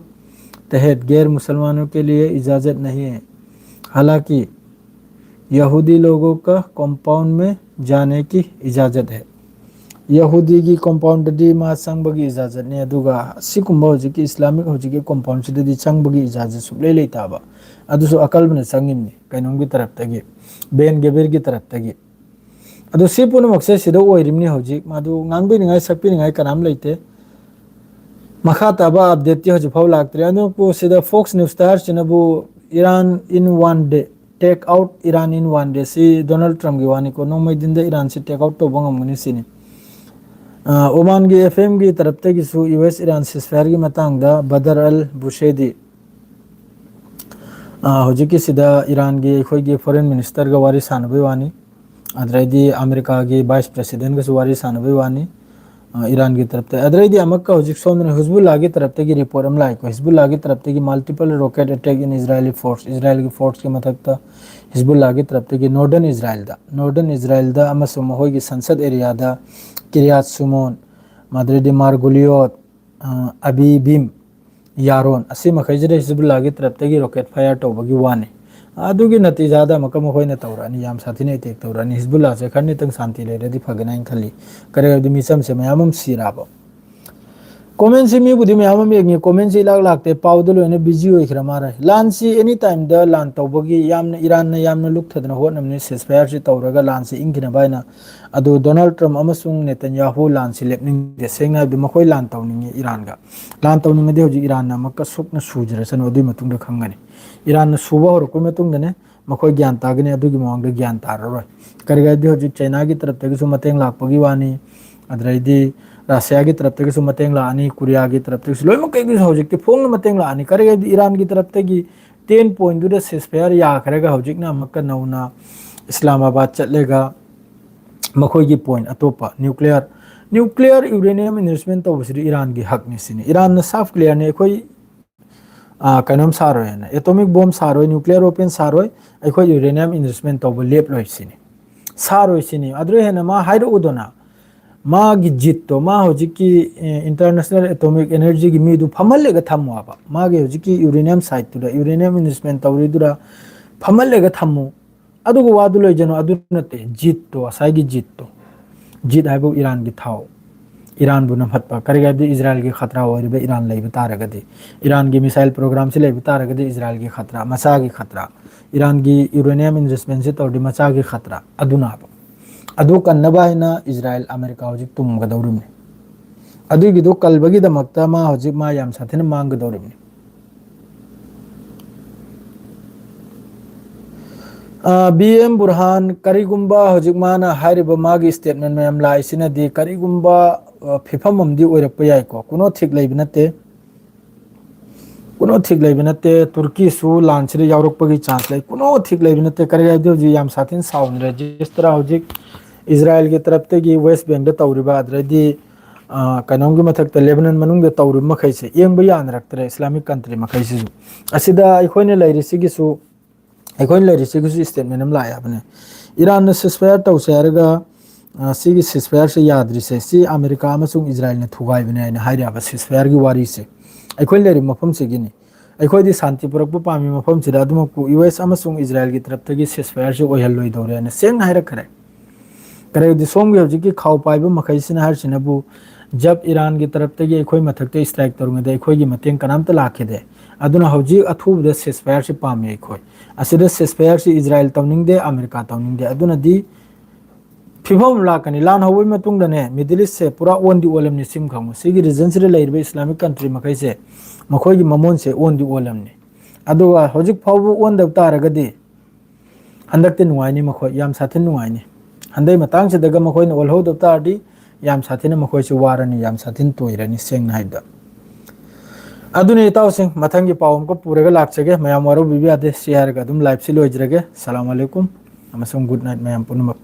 तहत गैर मुसलमानों के लिए इजाज़त नहीं है। हालांकि यहूदी लोगों का कंपाउंड में जाने की इजाज़त है। ꯌꯍꯨꯗꯤꯒꯤ ꯀꯣꯝꯄꯥꯎꯟꯗꯗꯤ ꯃꯥ ꯆꯪꯕꯒꯤ ꯏꯖꯥꯖꯠꯅꯤ, ꯑꯗꯨꯒ ꯑꯁꯤꯒꯨꯝꯕ ꯍꯧꯖꯤꯛꯀꯤ ꯏꯁꯂꯥꯃꯤꯛ ꯍꯧꯖꯤꯛꯀꯤ ꯀꯣꯝꯄꯥꯎꯟꯁꯤꯗꯗꯤ ꯆꯪꯕꯒꯤ ꯏꯖꯥꯖꯠ ꯁꯨꯛꯂꯩ ꯂꯩꯇꯕ꯫ ꯑꯗꯨꯁꯨ ꯑꯀꯜꯕꯅ ꯆꯪꯉꯤꯕꯅꯤ, ꯀꯩꯅꯣꯝꯒꯤ ꯇꯔꯞꯇꯒꯤ, ꯕꯦꯟ ꯒꯦꯕꯤꯔꯒꯤ ꯇꯔꯞꯇꯒꯤ꯫ ꯑꯗꯣ ꯁꯤ ꯄꯨꯝꯅꯃꯛꯁꯦ ꯁꯤꯗ ꯑꯣꯏꯔꯤꯕꯅꯤ꯫ ꯍꯧꯖꯤꯛ ꯃꯗꯨ ꯉꯥꯡꯕꯤꯅꯤꯡꯉꯥꯏ ꯁꯛꯄꯤꯅꯤꯡꯉꯥꯏ ꯀꯅꯥꯝ ꯂꯩꯇꯦ꯫ ꯃꯈꯥ ꯇꯥꯕ ꯑꯞꯗꯦꯠꯇꯤ ꯍꯧꯖꯤꯛ ꯐꯥꯎ ꯂꯥꯛꯇ꯭ꯔꯤ꯫ ꯑꯗꯨꯕꯨ ꯁꯤꯗ fox ꯅ꯭ꯌꯨꯁꯇ ꯍꯥꯏꯔꯤꯁꯤꯅꯕꯨ Iran in one day, take out Iran in one day꯫ ꯁꯤ ꯗꯣꯅꯥꯜꯗ ꯇ꯭ꯔꯝꯞꯀꯤ ꯋꯥꯅꯤꯀꯣ, ꯅꯣꯡꯃꯩ ꯗꯤꯟꯗ ꯏꯔꯥꯟꯁꯤ ꯇꯦꯛ ꯑꯥꯎꯠ ꯇꯧꯕ ꯉꯝꯒꯅꯤ ꯁꯤꯅꯤ꯫ ꯑ, ꯑꯣꯃꯥꯟꯒꯤ ꯑꯦꯐ ꯑꯦꯝꯒꯤ ꯇꯔꯞꯇꯒꯤꯁꯨ ꯌꯨ ꯑꯦꯁ ꯏꯔꯥꯟ ꯁꯤꯁꯐꯥꯌꯔꯒꯤ ꯃꯇꯥꯡꯗ ꯕꯗꯔ ꯑꯜ ꯕꯨꯁꯦꯗꯤ, ꯑ, ꯍꯧꯖꯤꯛꯀꯤꯁꯤꯗ ꯏꯔꯥꯟꯒꯤ ꯑꯩꯈꯣꯏꯒꯤ ꯐꯣꯔꯦꯟ ꯃꯤꯅꯤꯁꯇꯔꯒ ꯋꯥꯔꯤ ꯁꯥꯟꯅꯕꯒꯤ ꯋꯥꯅꯤ, ꯑꯗꯨꯗꯩꯗꯤ ꯑꯃꯦꯔꯤꯀꯥꯒꯤ ꯚꯥꯏꯁ ꯄ꯭ꯔꯦꯁꯤꯗꯦꯟꯒꯁꯨ ꯋꯥꯔꯤ ꯁꯥꯟꯅꯕꯒꯤ ꯋꯥꯅꯤ꯫ ꯑ, ꯏꯔꯥꯟꯒꯤ ꯇꯔꯞꯇ꯫ ꯑꯗꯨꯗꯩꯗꯤ ꯑꯃꯨꯛꯀ ꯍꯧꯖꯤꯛ ꯁꯣꯝꯗꯅ ꯍꯤꯖꯕꯨꯜꯂꯥꯒꯤ ꯇꯔꯞꯇꯒꯤ ꯔꯤꯄꯣꯔꯠ ꯑꯃ ꯂꯥꯛꯏꯀꯣ꯫ ꯍꯤꯖꯕꯨꯜꯂꯥꯒꯤ ꯇꯔꯞꯇꯒꯤ multiple rocket attack in Israeli force, ꯏꯁꯔꯥꯌꯦꯜꯒꯤ ꯐꯣꯔꯁꯀꯤ ꯃꯊꯛꯇ ꯍꯤꯖꯕꯨꯜꯂꯥꯒꯤ ꯇꯔꯞꯇꯒꯤ ꯅꯣꯔꯗꯔꯟ ꯏꯁꯔꯥꯌꯦꯜꯗ, ꯅꯣꯔꯗꯔꯟ ꯏꯁꯔꯥꯌꯦꯜꯗ ꯑꯃꯁꯨꯡ ꯃꯈꯣꯏꯒꯤ ꯁꯟꯁꯠ ꯑꯦꯔꯤꯌꯥꯗ ꯀꯤꯔꯤꯌꯥꯠ ꯁꯨꯃꯣꯟ, ꯃꯗꯨꯗꯩꯗꯤ ꯃꯥꯔꯒꯨꯂꯤꯌꯣꯠ, ꯑ, ꯑꯕꯤꯕꯤꯝ, ꯌꯥꯔꯣꯟ, ꯑꯁꯤ ꯃꯈꯩꯁꯤꯗ ꯍꯤꯖꯕꯨꯜꯂꯥꯒꯤ ꯇꯔꯞꯇꯒꯤ ꯔꯣꯀꯦꯠ ꯐꯥꯌꯔ ꯇꯧꯕꯒꯤ ꯋꯥꯅꯤ꯫ ꯑꯗꯨꯒꯤ ꯅꯇꯤꯖꯥꯗ ꯑꯃꯨꯛꯀ ꯃꯈꯣꯏꯅ ꯇꯧꯔꯛꯑꯅꯤ, ꯌꯥꯝ ꯁꯥꯊꯤꯅ ꯑꯦꯇꯦꯛ ꯇꯧꯔꯛꯑꯅꯤ꯫ ꯍꯤꯖꯕꯨꯜꯂꯥꯁꯦ ꯈꯔ ꯅꯤꯇꯪ ꯁꯥꯟꯇꯤ ꯂꯩꯔꯗꯤ ꯐꯒꯅꯤ ꯍꯥꯏꯅ ꯈꯜꯂꯤ꯫ ꯀꯔꯤ ꯍꯥꯏꯕꯗꯤ ꯃꯤꯆꯝꯁꯦ ꯃꯌꯥꯝ ꯑꯃ ꯁꯤꯔꯛꯑꯕ꯫ ꯀꯣꯃꯦꯟꯁꯤ ꯃꯤꯕꯨꯗꯤ ꯃꯌꯥꯝ ꯑꯃ ꯌꯦꯡꯉꯤ, ꯀꯣꯃꯦꯟꯁꯤ ꯏꯂꯥꯛ ꯂꯥꯛꯇꯦ, ꯄꯥꯎꯗ ꯂꯣꯏꯅ ꯕꯤꯖꯤ ꯑꯣꯏꯈ꯭ꯔ ꯃꯥꯜꯂꯦ꯫ ꯂꯥꯟꯁꯤ ꯑꯦꯅꯤ ꯇꯥꯏꯝꯗ ꯂꯥꯟ ꯇꯧꯕꯒꯤ ꯌꯥꯝꯅ ꯏꯔꯥꯟꯅ ꯌꯥꯝꯅ ꯂꯨꯞꯊꯗꯅ ꯍꯣꯠꯅꯕꯅꯤ, ꯁꯦꯁꯐꯥꯌꯔꯁꯤ ꯇꯧꯔꯒ ꯂꯥꯟꯁꯤ ꯏꯪꯈꯤꯅꯕ ꯍꯥꯏꯅ꯫ ꯑꯗꯨ ꯗꯣꯅꯥꯜꯗ ꯇ꯭ꯔꯝꯞ ꯑꯃꯁꯨꯡ ꯅꯦꯇꯟꯌꯥꯍꯨ ꯂꯥꯟꯁꯤ ꯂꯦꯞꯅꯤꯡꯗꯦ꯫ ꯁꯦꯡꯅ ꯍꯥꯏꯕꯗꯤ ꯃꯈꯣꯏ ꯂꯥꯟ ꯇꯧꯅꯤꯡꯉꯤ ꯏꯔꯥꯟꯒ꯫ ꯂꯥꯟ ꯇꯧꯅꯤꯡꯉꯗꯤ ꯍꯧꯖꯤꯛ ꯏꯔꯥꯟꯅ ꯑꯃꯨꯛꯀ ꯁꯣꯛꯅ ꯁꯨꯖꯔꯁꯅꯨ, ꯑꯗꯨꯒꯤ ꯃꯇꯨꯡꯗ ꯈꯪꯒꯅꯤ꯫ ꯏꯔꯥꯟꯅ ꯁꯨꯕ ꯍꯧꯔꯛꯄꯒꯤ ꯃꯇꯨꯡꯗꯅꯦ ꯃꯈꯣꯏ ꯒ꯭ꯌꯥꯟ ꯇꯥꯒꯅꯤ, ꯑꯗꯨꯒꯤ ꯃꯃꯥꯡꯗ ꯒ꯭ꯌꯥꯟ ꯇꯥꯔꯔꯣꯏ꯫ ꯀꯔꯤꯒꯤꯅꯣ ꯍꯥꯏꯗꯤ ꯍꯧꯖꯤꯛ ꯆꯩꯅꯥꯒꯤ ꯇꯔꯞꯇꯒꯤꯁꯨ ꯃꯇꯦꯡ ꯂꯥꯛꯄꯒꯤ ꯋꯥꯅꯤ, ꯑꯗꯨꯗꯩꯗꯤ ꯔꯁꯤꯌꯥꯒꯤ ꯇꯔꯞꯇꯒꯤꯁꯨ ꯃꯇꯦꯡ ꯂꯥꯛꯑꯅꯤ, ꯀꯣꯔꯤꯌꯥꯒꯤ ꯇꯔꯞꯇꯒꯤꯁꯨ, ꯂꯣꯏꯅꯃꯛ ꯀꯩꯒꯤꯁꯨ ꯍꯧꯖꯤꯛꯇꯤ ꯐꯣꯡꯅ ꯃꯇꯦꯡ ꯂꯥꯛꯑꯅꯤ꯫ ꯀꯔꯤꯒꯤ ꯍꯥꯏꯗꯤ ꯏꯔꯥꯟꯒꯤ ꯇꯔꯞꯇꯒꯤ ꯇꯦꯟ ꯄꯣꯏꯟꯠꯇꯨꯗ ꯁꯦꯁꯐꯥꯌꯔ ꯌꯥꯈ꯭ꯔꯒ ꯍꯧꯖꯤꯛꯅ ꯑꯃꯨꯛꯀ ꯅꯧꯅ ꯏꯁꯂꯥꯃꯥꯕꯥꯗ ꯆꯠꯂꯒ ꯃꯈꯣꯏꯒꯤ ꯄꯣꯏꯟꯠ ꯑꯇꯣꯞꯄ ꯅ꯭ꯌꯨꯀ꯭ꯂꯤꯌꯔ, ꯅ꯭ꯌꯨꯀ꯭ꯂꯤꯌꯔ ꯌꯨꯔꯦꯅꯤꯌꯝ ꯏꯟꯔꯤꯆꯃꯦꯟ ꯇꯧꯕꯁꯤꯗꯤ ꯏꯔꯥꯟꯒꯤ ꯍꯛꯅꯤ ꯁꯤꯅꯤ꯫ ꯏꯔꯥꯟꯅ ꯁꯥꯐ ꯀ꯭ꯂꯤꯌꯥꯔꯅꯤ, ꯑꯩꯈꯣꯏ, ꯑ, ꯀꯩꯅꯣꯝ ꯁꯥꯔꯣꯏ ꯍꯥꯏꯅ, ꯑꯦꯇꯣꯃꯤꯛ ꯕꯣꯝ ꯁꯥꯔꯣꯏ, ꯅ꯭ꯌꯨꯀ꯭ꯂꯤꯌꯔ ꯋꯦꯄꯟ ꯁꯥꯔꯣꯏ, ꯑꯩꯈꯣꯏ ꯌꯨꯔꯦꯅꯤꯌꯝ ꯏꯟꯔꯤꯆꯃꯦꯟ ꯇꯧꯕ ꯂꯦꯞꯂꯣꯏ ꯁꯤꯅꯤ꯫ ꯁꯥꯔꯣꯏ ꯁꯤꯅꯤ꯫ ꯑꯗꯨꯗꯩ ꯍꯦꯟꯅ ꯃꯥ ꯍꯥꯏꯔꯛꯎꯗꯅ, ꯃꯥꯒꯤ ꯖꯤꯠꯇꯣ, ꯃꯥ ꯍꯧꯖꯤꯛꯀꯤ, ꯑꯦ, ꯏꯟꯇꯔꯅꯦꯁꯅꯦꯜ ꯑꯦꯇꯣꯃꯤꯛ ꯑꯦꯅꯔꯖꯤꯒꯤ ꯃꯤꯗꯨ ꯐꯝꯍꯜꯂꯒ ꯊꯝꯃꯣ ꯍꯥꯏꯕ꯫ ꯃꯥꯒꯤ ꯍꯧꯖꯤꯛꯀꯤ ꯌꯨꯔꯦꯅꯤꯌꯝ ꯁꯥꯏꯠꯇꯨꯗ, ꯌꯨꯔꯦꯅꯤꯌꯝ ꯏꯟꯔꯤꯆꯃꯦꯟ ꯇꯧꯔꯤꯗꯨꯗ ꯐꯝꯍꯜꯂꯒ ꯊꯝꯃꯨ꯫ ꯑꯗꯨꯒ ꯋꯥꯗꯨ ꯂꯣꯏꯖꯅꯨ, ꯑꯗꯨ ꯅꯠꯇꯦ, ꯖꯤꯠꯇꯣ, ꯉꯁꯥꯏꯒꯤ ꯖꯤꯠꯇꯣ꯫ ꯖꯤꯠ ꯍꯥꯏꯕꯨ ꯏꯔꯥꯟꯒꯤ ꯊꯥꯎ, ꯏꯔꯥꯟꯕꯨ ꯅꯝꯍꯠꯄ꯫ ꯀꯔꯤꯒꯤ ꯍꯥꯏꯕꯗꯤ ꯏꯖꯔꯥꯏꯜꯒꯤ ꯈꯇ꯭ꯔꯥ ꯑꯣꯏꯔꯤꯕ ꯏꯔꯥꯟ ꯂꯩꯕ ꯇꯥꯔꯒꯗꯤ, ꯏꯔꯥꯟꯒꯤ ꯃꯤꯁꯥꯏꯜ ꯄ꯭ꯔꯣꯒ꯭ꯔꯥꯝꯁꯤ ꯂꯩꯕ ꯇꯥꯔꯒꯗꯤ ꯏꯖꯔꯥꯏꯜꯒꯤ ꯈꯇ꯭ꯔꯥ, ꯃꯆꯥꯒꯤ ꯈꯇ꯭ꯔꯥ, ꯏꯔꯥꯟꯒꯤ ꯌꯨꯔꯦꯅꯤꯌꯝ ꯏꯟꯚꯦꯁꯃꯦꯟꯁꯤ ꯇꯧꯔꯗꯤ ꯃꯆꯥꯒꯤ ꯈꯇ꯭ꯔꯥ꯫ ꯑꯗꯨꯅ ꯍꯥꯏꯕ꯫ ꯑꯗꯨ ꯀꯟꯅꯕ ꯍꯥꯏꯅ ꯏꯖꯔꯥꯏꯜ ꯑꯃꯦꯔꯤꯀꯥ ꯍꯧꯖꯤꯛ ꯇꯨꯝꯒꯗꯧꯔꯤꯕꯅꯤ꯫ ꯑꯗꯨꯒꯤꯗꯣ ꯀꯜꯕꯒꯤꯗꯃꯛꯇ ꯃꯥ ꯍꯧꯖꯤꯛ ꯃꯥ ꯌꯥꯝ ꯁꯥꯊꯤꯅ ꯃꯥꯡꯒꯗꯧꯔꯤꯕꯅꯤ꯫ ꯑ, ꯕꯤ ꯑꯦꯝ ꯕꯨꯔꯍꯥꯟ, ꯀꯔꯤꯒꯨꯝꯕ ꯍꯧꯖꯤꯛ ꯃꯥꯅ ꯍꯥꯏꯔꯤꯕ ꯃꯥꯒꯤ ꯁ꯭ꯇꯦꯠꯃꯦꯟ ꯃꯌꯥꯝ ꯂꯥꯛꯏꯁꯤꯅꯗꯤ ꯀꯔꯤꯒꯨꯝꯕ, ꯑ, ꯐꯤꯐꯝ ꯑꯃꯗꯤ ꯑꯣꯏꯔꯛꯄ ꯌꯥꯏꯀꯣ꯫ ꯀꯨꯅꯣ ꯊꯤꯛ ꯂꯩꯕ ꯅꯠꯇꯦ꯫ ꯀꯨꯅꯣ ꯊꯤꯛ ꯂꯩꯕ ꯅꯠꯇꯦ꯫ ꯇꯨꯔꯀꯤꯁꯨ ꯂꯥꯟꯁꯤꯗ ꯌꯥꯎꯔꯛꯄꯒꯤ ꯆꯥꯟꯁ ꯂꯩ꯫ ꯀꯨꯅꯣ ꯊꯤꯛ ꯂꯩꯕ ꯅꯠꯇꯦ꯫ ꯀꯔꯤ ꯍꯥꯏꯗꯤ ꯍꯧꯖꯤꯛ ꯌꯥꯝ ꯁꯥꯊꯤꯅ ꯁꯥꯎꯅꯔꯦ꯫ ꯖꯤꯁꯇ꯭ꯔꯥ ꯍꯧꯖꯤꯛ ꯏꯖꯔꯥꯏꯜꯒꯤ ꯇꯔꯞꯇꯒꯤ ꯋꯦꯁ ꯕꯦꯡꯗ ꯇꯧꯔꯤꯕ, ꯑꯗꯨꯗꯩꯗꯤ ꯑ, ꯀꯩꯅꯣꯝꯒꯤ ꯃꯊꯛꯇ ꯂꯦꯕꯅꯟ ꯃꯅꯨꯡꯗ ꯇꯧꯔꯤꯕ ꯃꯈꯩꯁꯦ ꯌꯦꯡꯕ ꯌꯥꯅꯔꯛꯇ꯭ꯔꯦ, ꯏꯁꯂꯥꯃꯤꯛ ꯀꯟꯇ꯭ꯔꯤ ꯃꯈꯩꯁꯤꯁꯨ꯫ ꯑꯁꯤꯗ ꯑꯩꯈꯣꯏꯅ ꯂꯩꯔꯤꯁꯤꯒꯤꯁꯨ, ꯑꯩꯈꯣꯏꯅ ꯂꯩꯔꯤꯁꯤꯒꯤꯁꯨ ꯁ꯭ꯇꯦꯠꯃꯦꯟ ꯑꯃ ꯂꯥꯛꯑꯦ ꯍꯥꯏꯕꯅꯦ꯫ ꯏꯔꯥꯟꯅ ꯁꯤꯁꯐꯥꯌꯔ ꯇꯧꯁꯦ ꯍꯥꯏꯔꯒ, ꯑ, ꯁꯤꯒꯤ ꯁꯤꯁꯐꯥꯌꯔꯁꯦ ꯌꯥꯗ꯭ꯔꯤꯁꯦ, ꯁꯤ ꯑꯃꯦꯔꯤꯀꯥ ꯑꯃꯁꯨꯡ ꯏꯖꯔꯥꯏꯜꯅ ꯊꯨꯒꯥꯏꯕꯅꯦ ꯍꯥꯏꯅ ꯍꯥꯏꯔꯤꯕ ꯁꯤꯁꯐꯥꯌꯔꯒꯤ ꯋꯥꯔꯤꯁꯦ꯫ ꯑꯩꯈꯣꯏ ꯂꯩꯔꯤꯕ ꯃꯐꯝꯁꯤꯒꯤꯅꯤ꯫ ꯑꯩꯈꯣꯏꯗꯤ ꯁꯥꯟꯇꯤ ꯄꯨꯔꯛꯄ ꯄꯥꯝꯃꯤ ꯃꯐꯝꯁꯤꯗ, ꯑꯗꯨꯃꯛꯄꯨ ꯌꯨ ꯑꯦꯁ ꯑꯃꯁꯨꯡ ꯏꯖꯔꯥꯏꯜꯒꯤ ꯇꯔꯞꯇꯒꯤ ꯁꯤꯁꯐꯥꯌꯔꯁꯤ ꯑꯣꯏꯍꯜꯂꯣꯏꯗꯧꯔꯦꯅ ꯁꯦꯡꯅ ꯍꯥꯏꯔꯛꯈ꯭ꯔꯦ꯫ ꯀꯔꯤꯒꯨꯝꯕꯗꯤ ꯁꯣꯝꯒꯤ ꯍꯧꯖꯤꯛꯀꯤ ꯈꯥꯎ ꯄꯥꯏꯕ ꯃꯈꯩꯁꯤꯅ ꯍꯥꯏꯔꯤꯁꯤꯅꯕꯨ, ꯖꯕ ꯏꯔꯥꯟꯒꯤ ꯇꯔꯞꯇꯒꯤ ꯑꯩꯈꯣꯏ ꯃꯊꯛꯇ ꯏꯁꯇ꯭ꯔꯥꯏꯛ ꯇꯧꯔꯤꯉꯩꯗ ꯑꯩꯈꯣꯏꯒꯤ ꯃꯇꯦꯡ ꯀꯅꯥꯝꯇ ꯂꯥꯛꯈꯤꯗꯦ꯫ ꯑꯗꯨꯅ ꯍꯧꯖꯤꯛ ꯑꯊꯨꯕꯗ ꯁꯤꯁꯐꯥꯌꯔꯁꯤ ꯄꯥꯝꯃꯤ ꯑꯩꯈꯣꯏ꯫ ꯑꯁꯤꯗ ꯁꯤꯁꯐꯥꯌꯔꯁꯤ ꯏꯖꯔꯥꯏꯜ ꯇꯧꯅꯤꯡꯗꯦ, ꯑꯃꯦꯔꯤꯀꯥ ꯇꯧꯅꯤꯡꯗꯦ꯫ ꯑꯗꯨꯅꯗꯤ ꯐꯤꯕꯝ ꯑꯃ ꯂꯥꯛꯀꯅꯤ꯫ ꯂꯥꯟ ꯍꯧꯕꯒꯤ ꯃꯇꯨꯡꯗꯅꯦ, ꯃꯤꯗꯜ ꯏꯁꯁꯦ ꯄꯨꯔꯥ ꯑꯣꯟꯗꯤ ꯑꯣꯜꯂꯝꯅꯤ, ꯁꯤꯝ ꯈꯪꯉꯨ꯫ ꯁꯤꯒꯤ ꯔꯤꯖꯟꯁꯤꯗ ꯂꯩꯔꯤꯕ ꯏꯁꯂꯥꯃꯤꯛ ꯀꯟꯇ꯭ꯔꯤ ꯃꯈꯩꯁꯦ, ꯃꯈꯣꯏꯒꯤ ꯃꯃꯣꯟꯁꯦ ꯑꯣꯟꯗꯤ ꯑꯣꯜꯂꯝꯅꯤ꯫ ꯑꯗꯨꯒ ꯍꯧꯖꯤꯛ ꯐꯥꯎꯕ ꯑꯣꯟꯗꯕ ꯇꯥꯔꯒꯗꯤ, ꯍꯟꯗꯛꯇꯤ ꯅꯨꯡꯉꯥꯏꯅꯤ ꯃꯈꯣꯏ, ꯌꯥꯝ ꯁꯥꯊꯤꯅ ꯅꯨꯡꯉꯥꯏꯅꯤ꯫ ꯍꯟꯗꯛ ꯃꯇꯥꯡꯁꯤꯗꯒ ꯃꯈꯣꯏꯅ ꯑꯣꯜꯍꯧꯗꯕ ꯇꯥꯔꯗꯤ, ꯌꯥꯝ ꯁꯥꯊꯤꯅ ꯃꯈꯣꯏꯁꯨ ꯋꯥꯔꯅꯤ, ꯌꯥꯝ ꯁꯥꯊꯤꯅ ꯇꯣꯏꯔꯅꯤ, ꯁꯦꯡꯅ ꯍꯥꯏꯕꯗ꯫ ꯑꯗꯨꯅꯤ ꯏꯇꯥꯎꯁꯤꯡ, ꯃꯊꯪꯒꯤ ꯄꯥꯎ ꯑꯃꯨꯛꯀ ꯄꯨꯔꯒ ꯂꯥꯛꯆꯒꯦ꯫ ꯃꯌꯥꯝ ꯋꯥꯔꯧꯕꯤꯕ ꯌꯥꯗꯦ꯫ ꯁꯤ ꯍꯥꯏꯔꯒ ꯑꯗꯨꯝ ꯂꯥꯏꯐꯁꯤ ꯂꯣꯏꯖꯔꯒꯦ꯫ ꯁꯂꯥꯝ ꯑꯂꯩꯀꯨꯝ ꯑꯃꯁꯨꯡ ꯒꯨꯗ ꯅꯥꯏꯠ ꯃꯌꯥꯝ ꯄꯨꯝꯅꯃꯛ꯫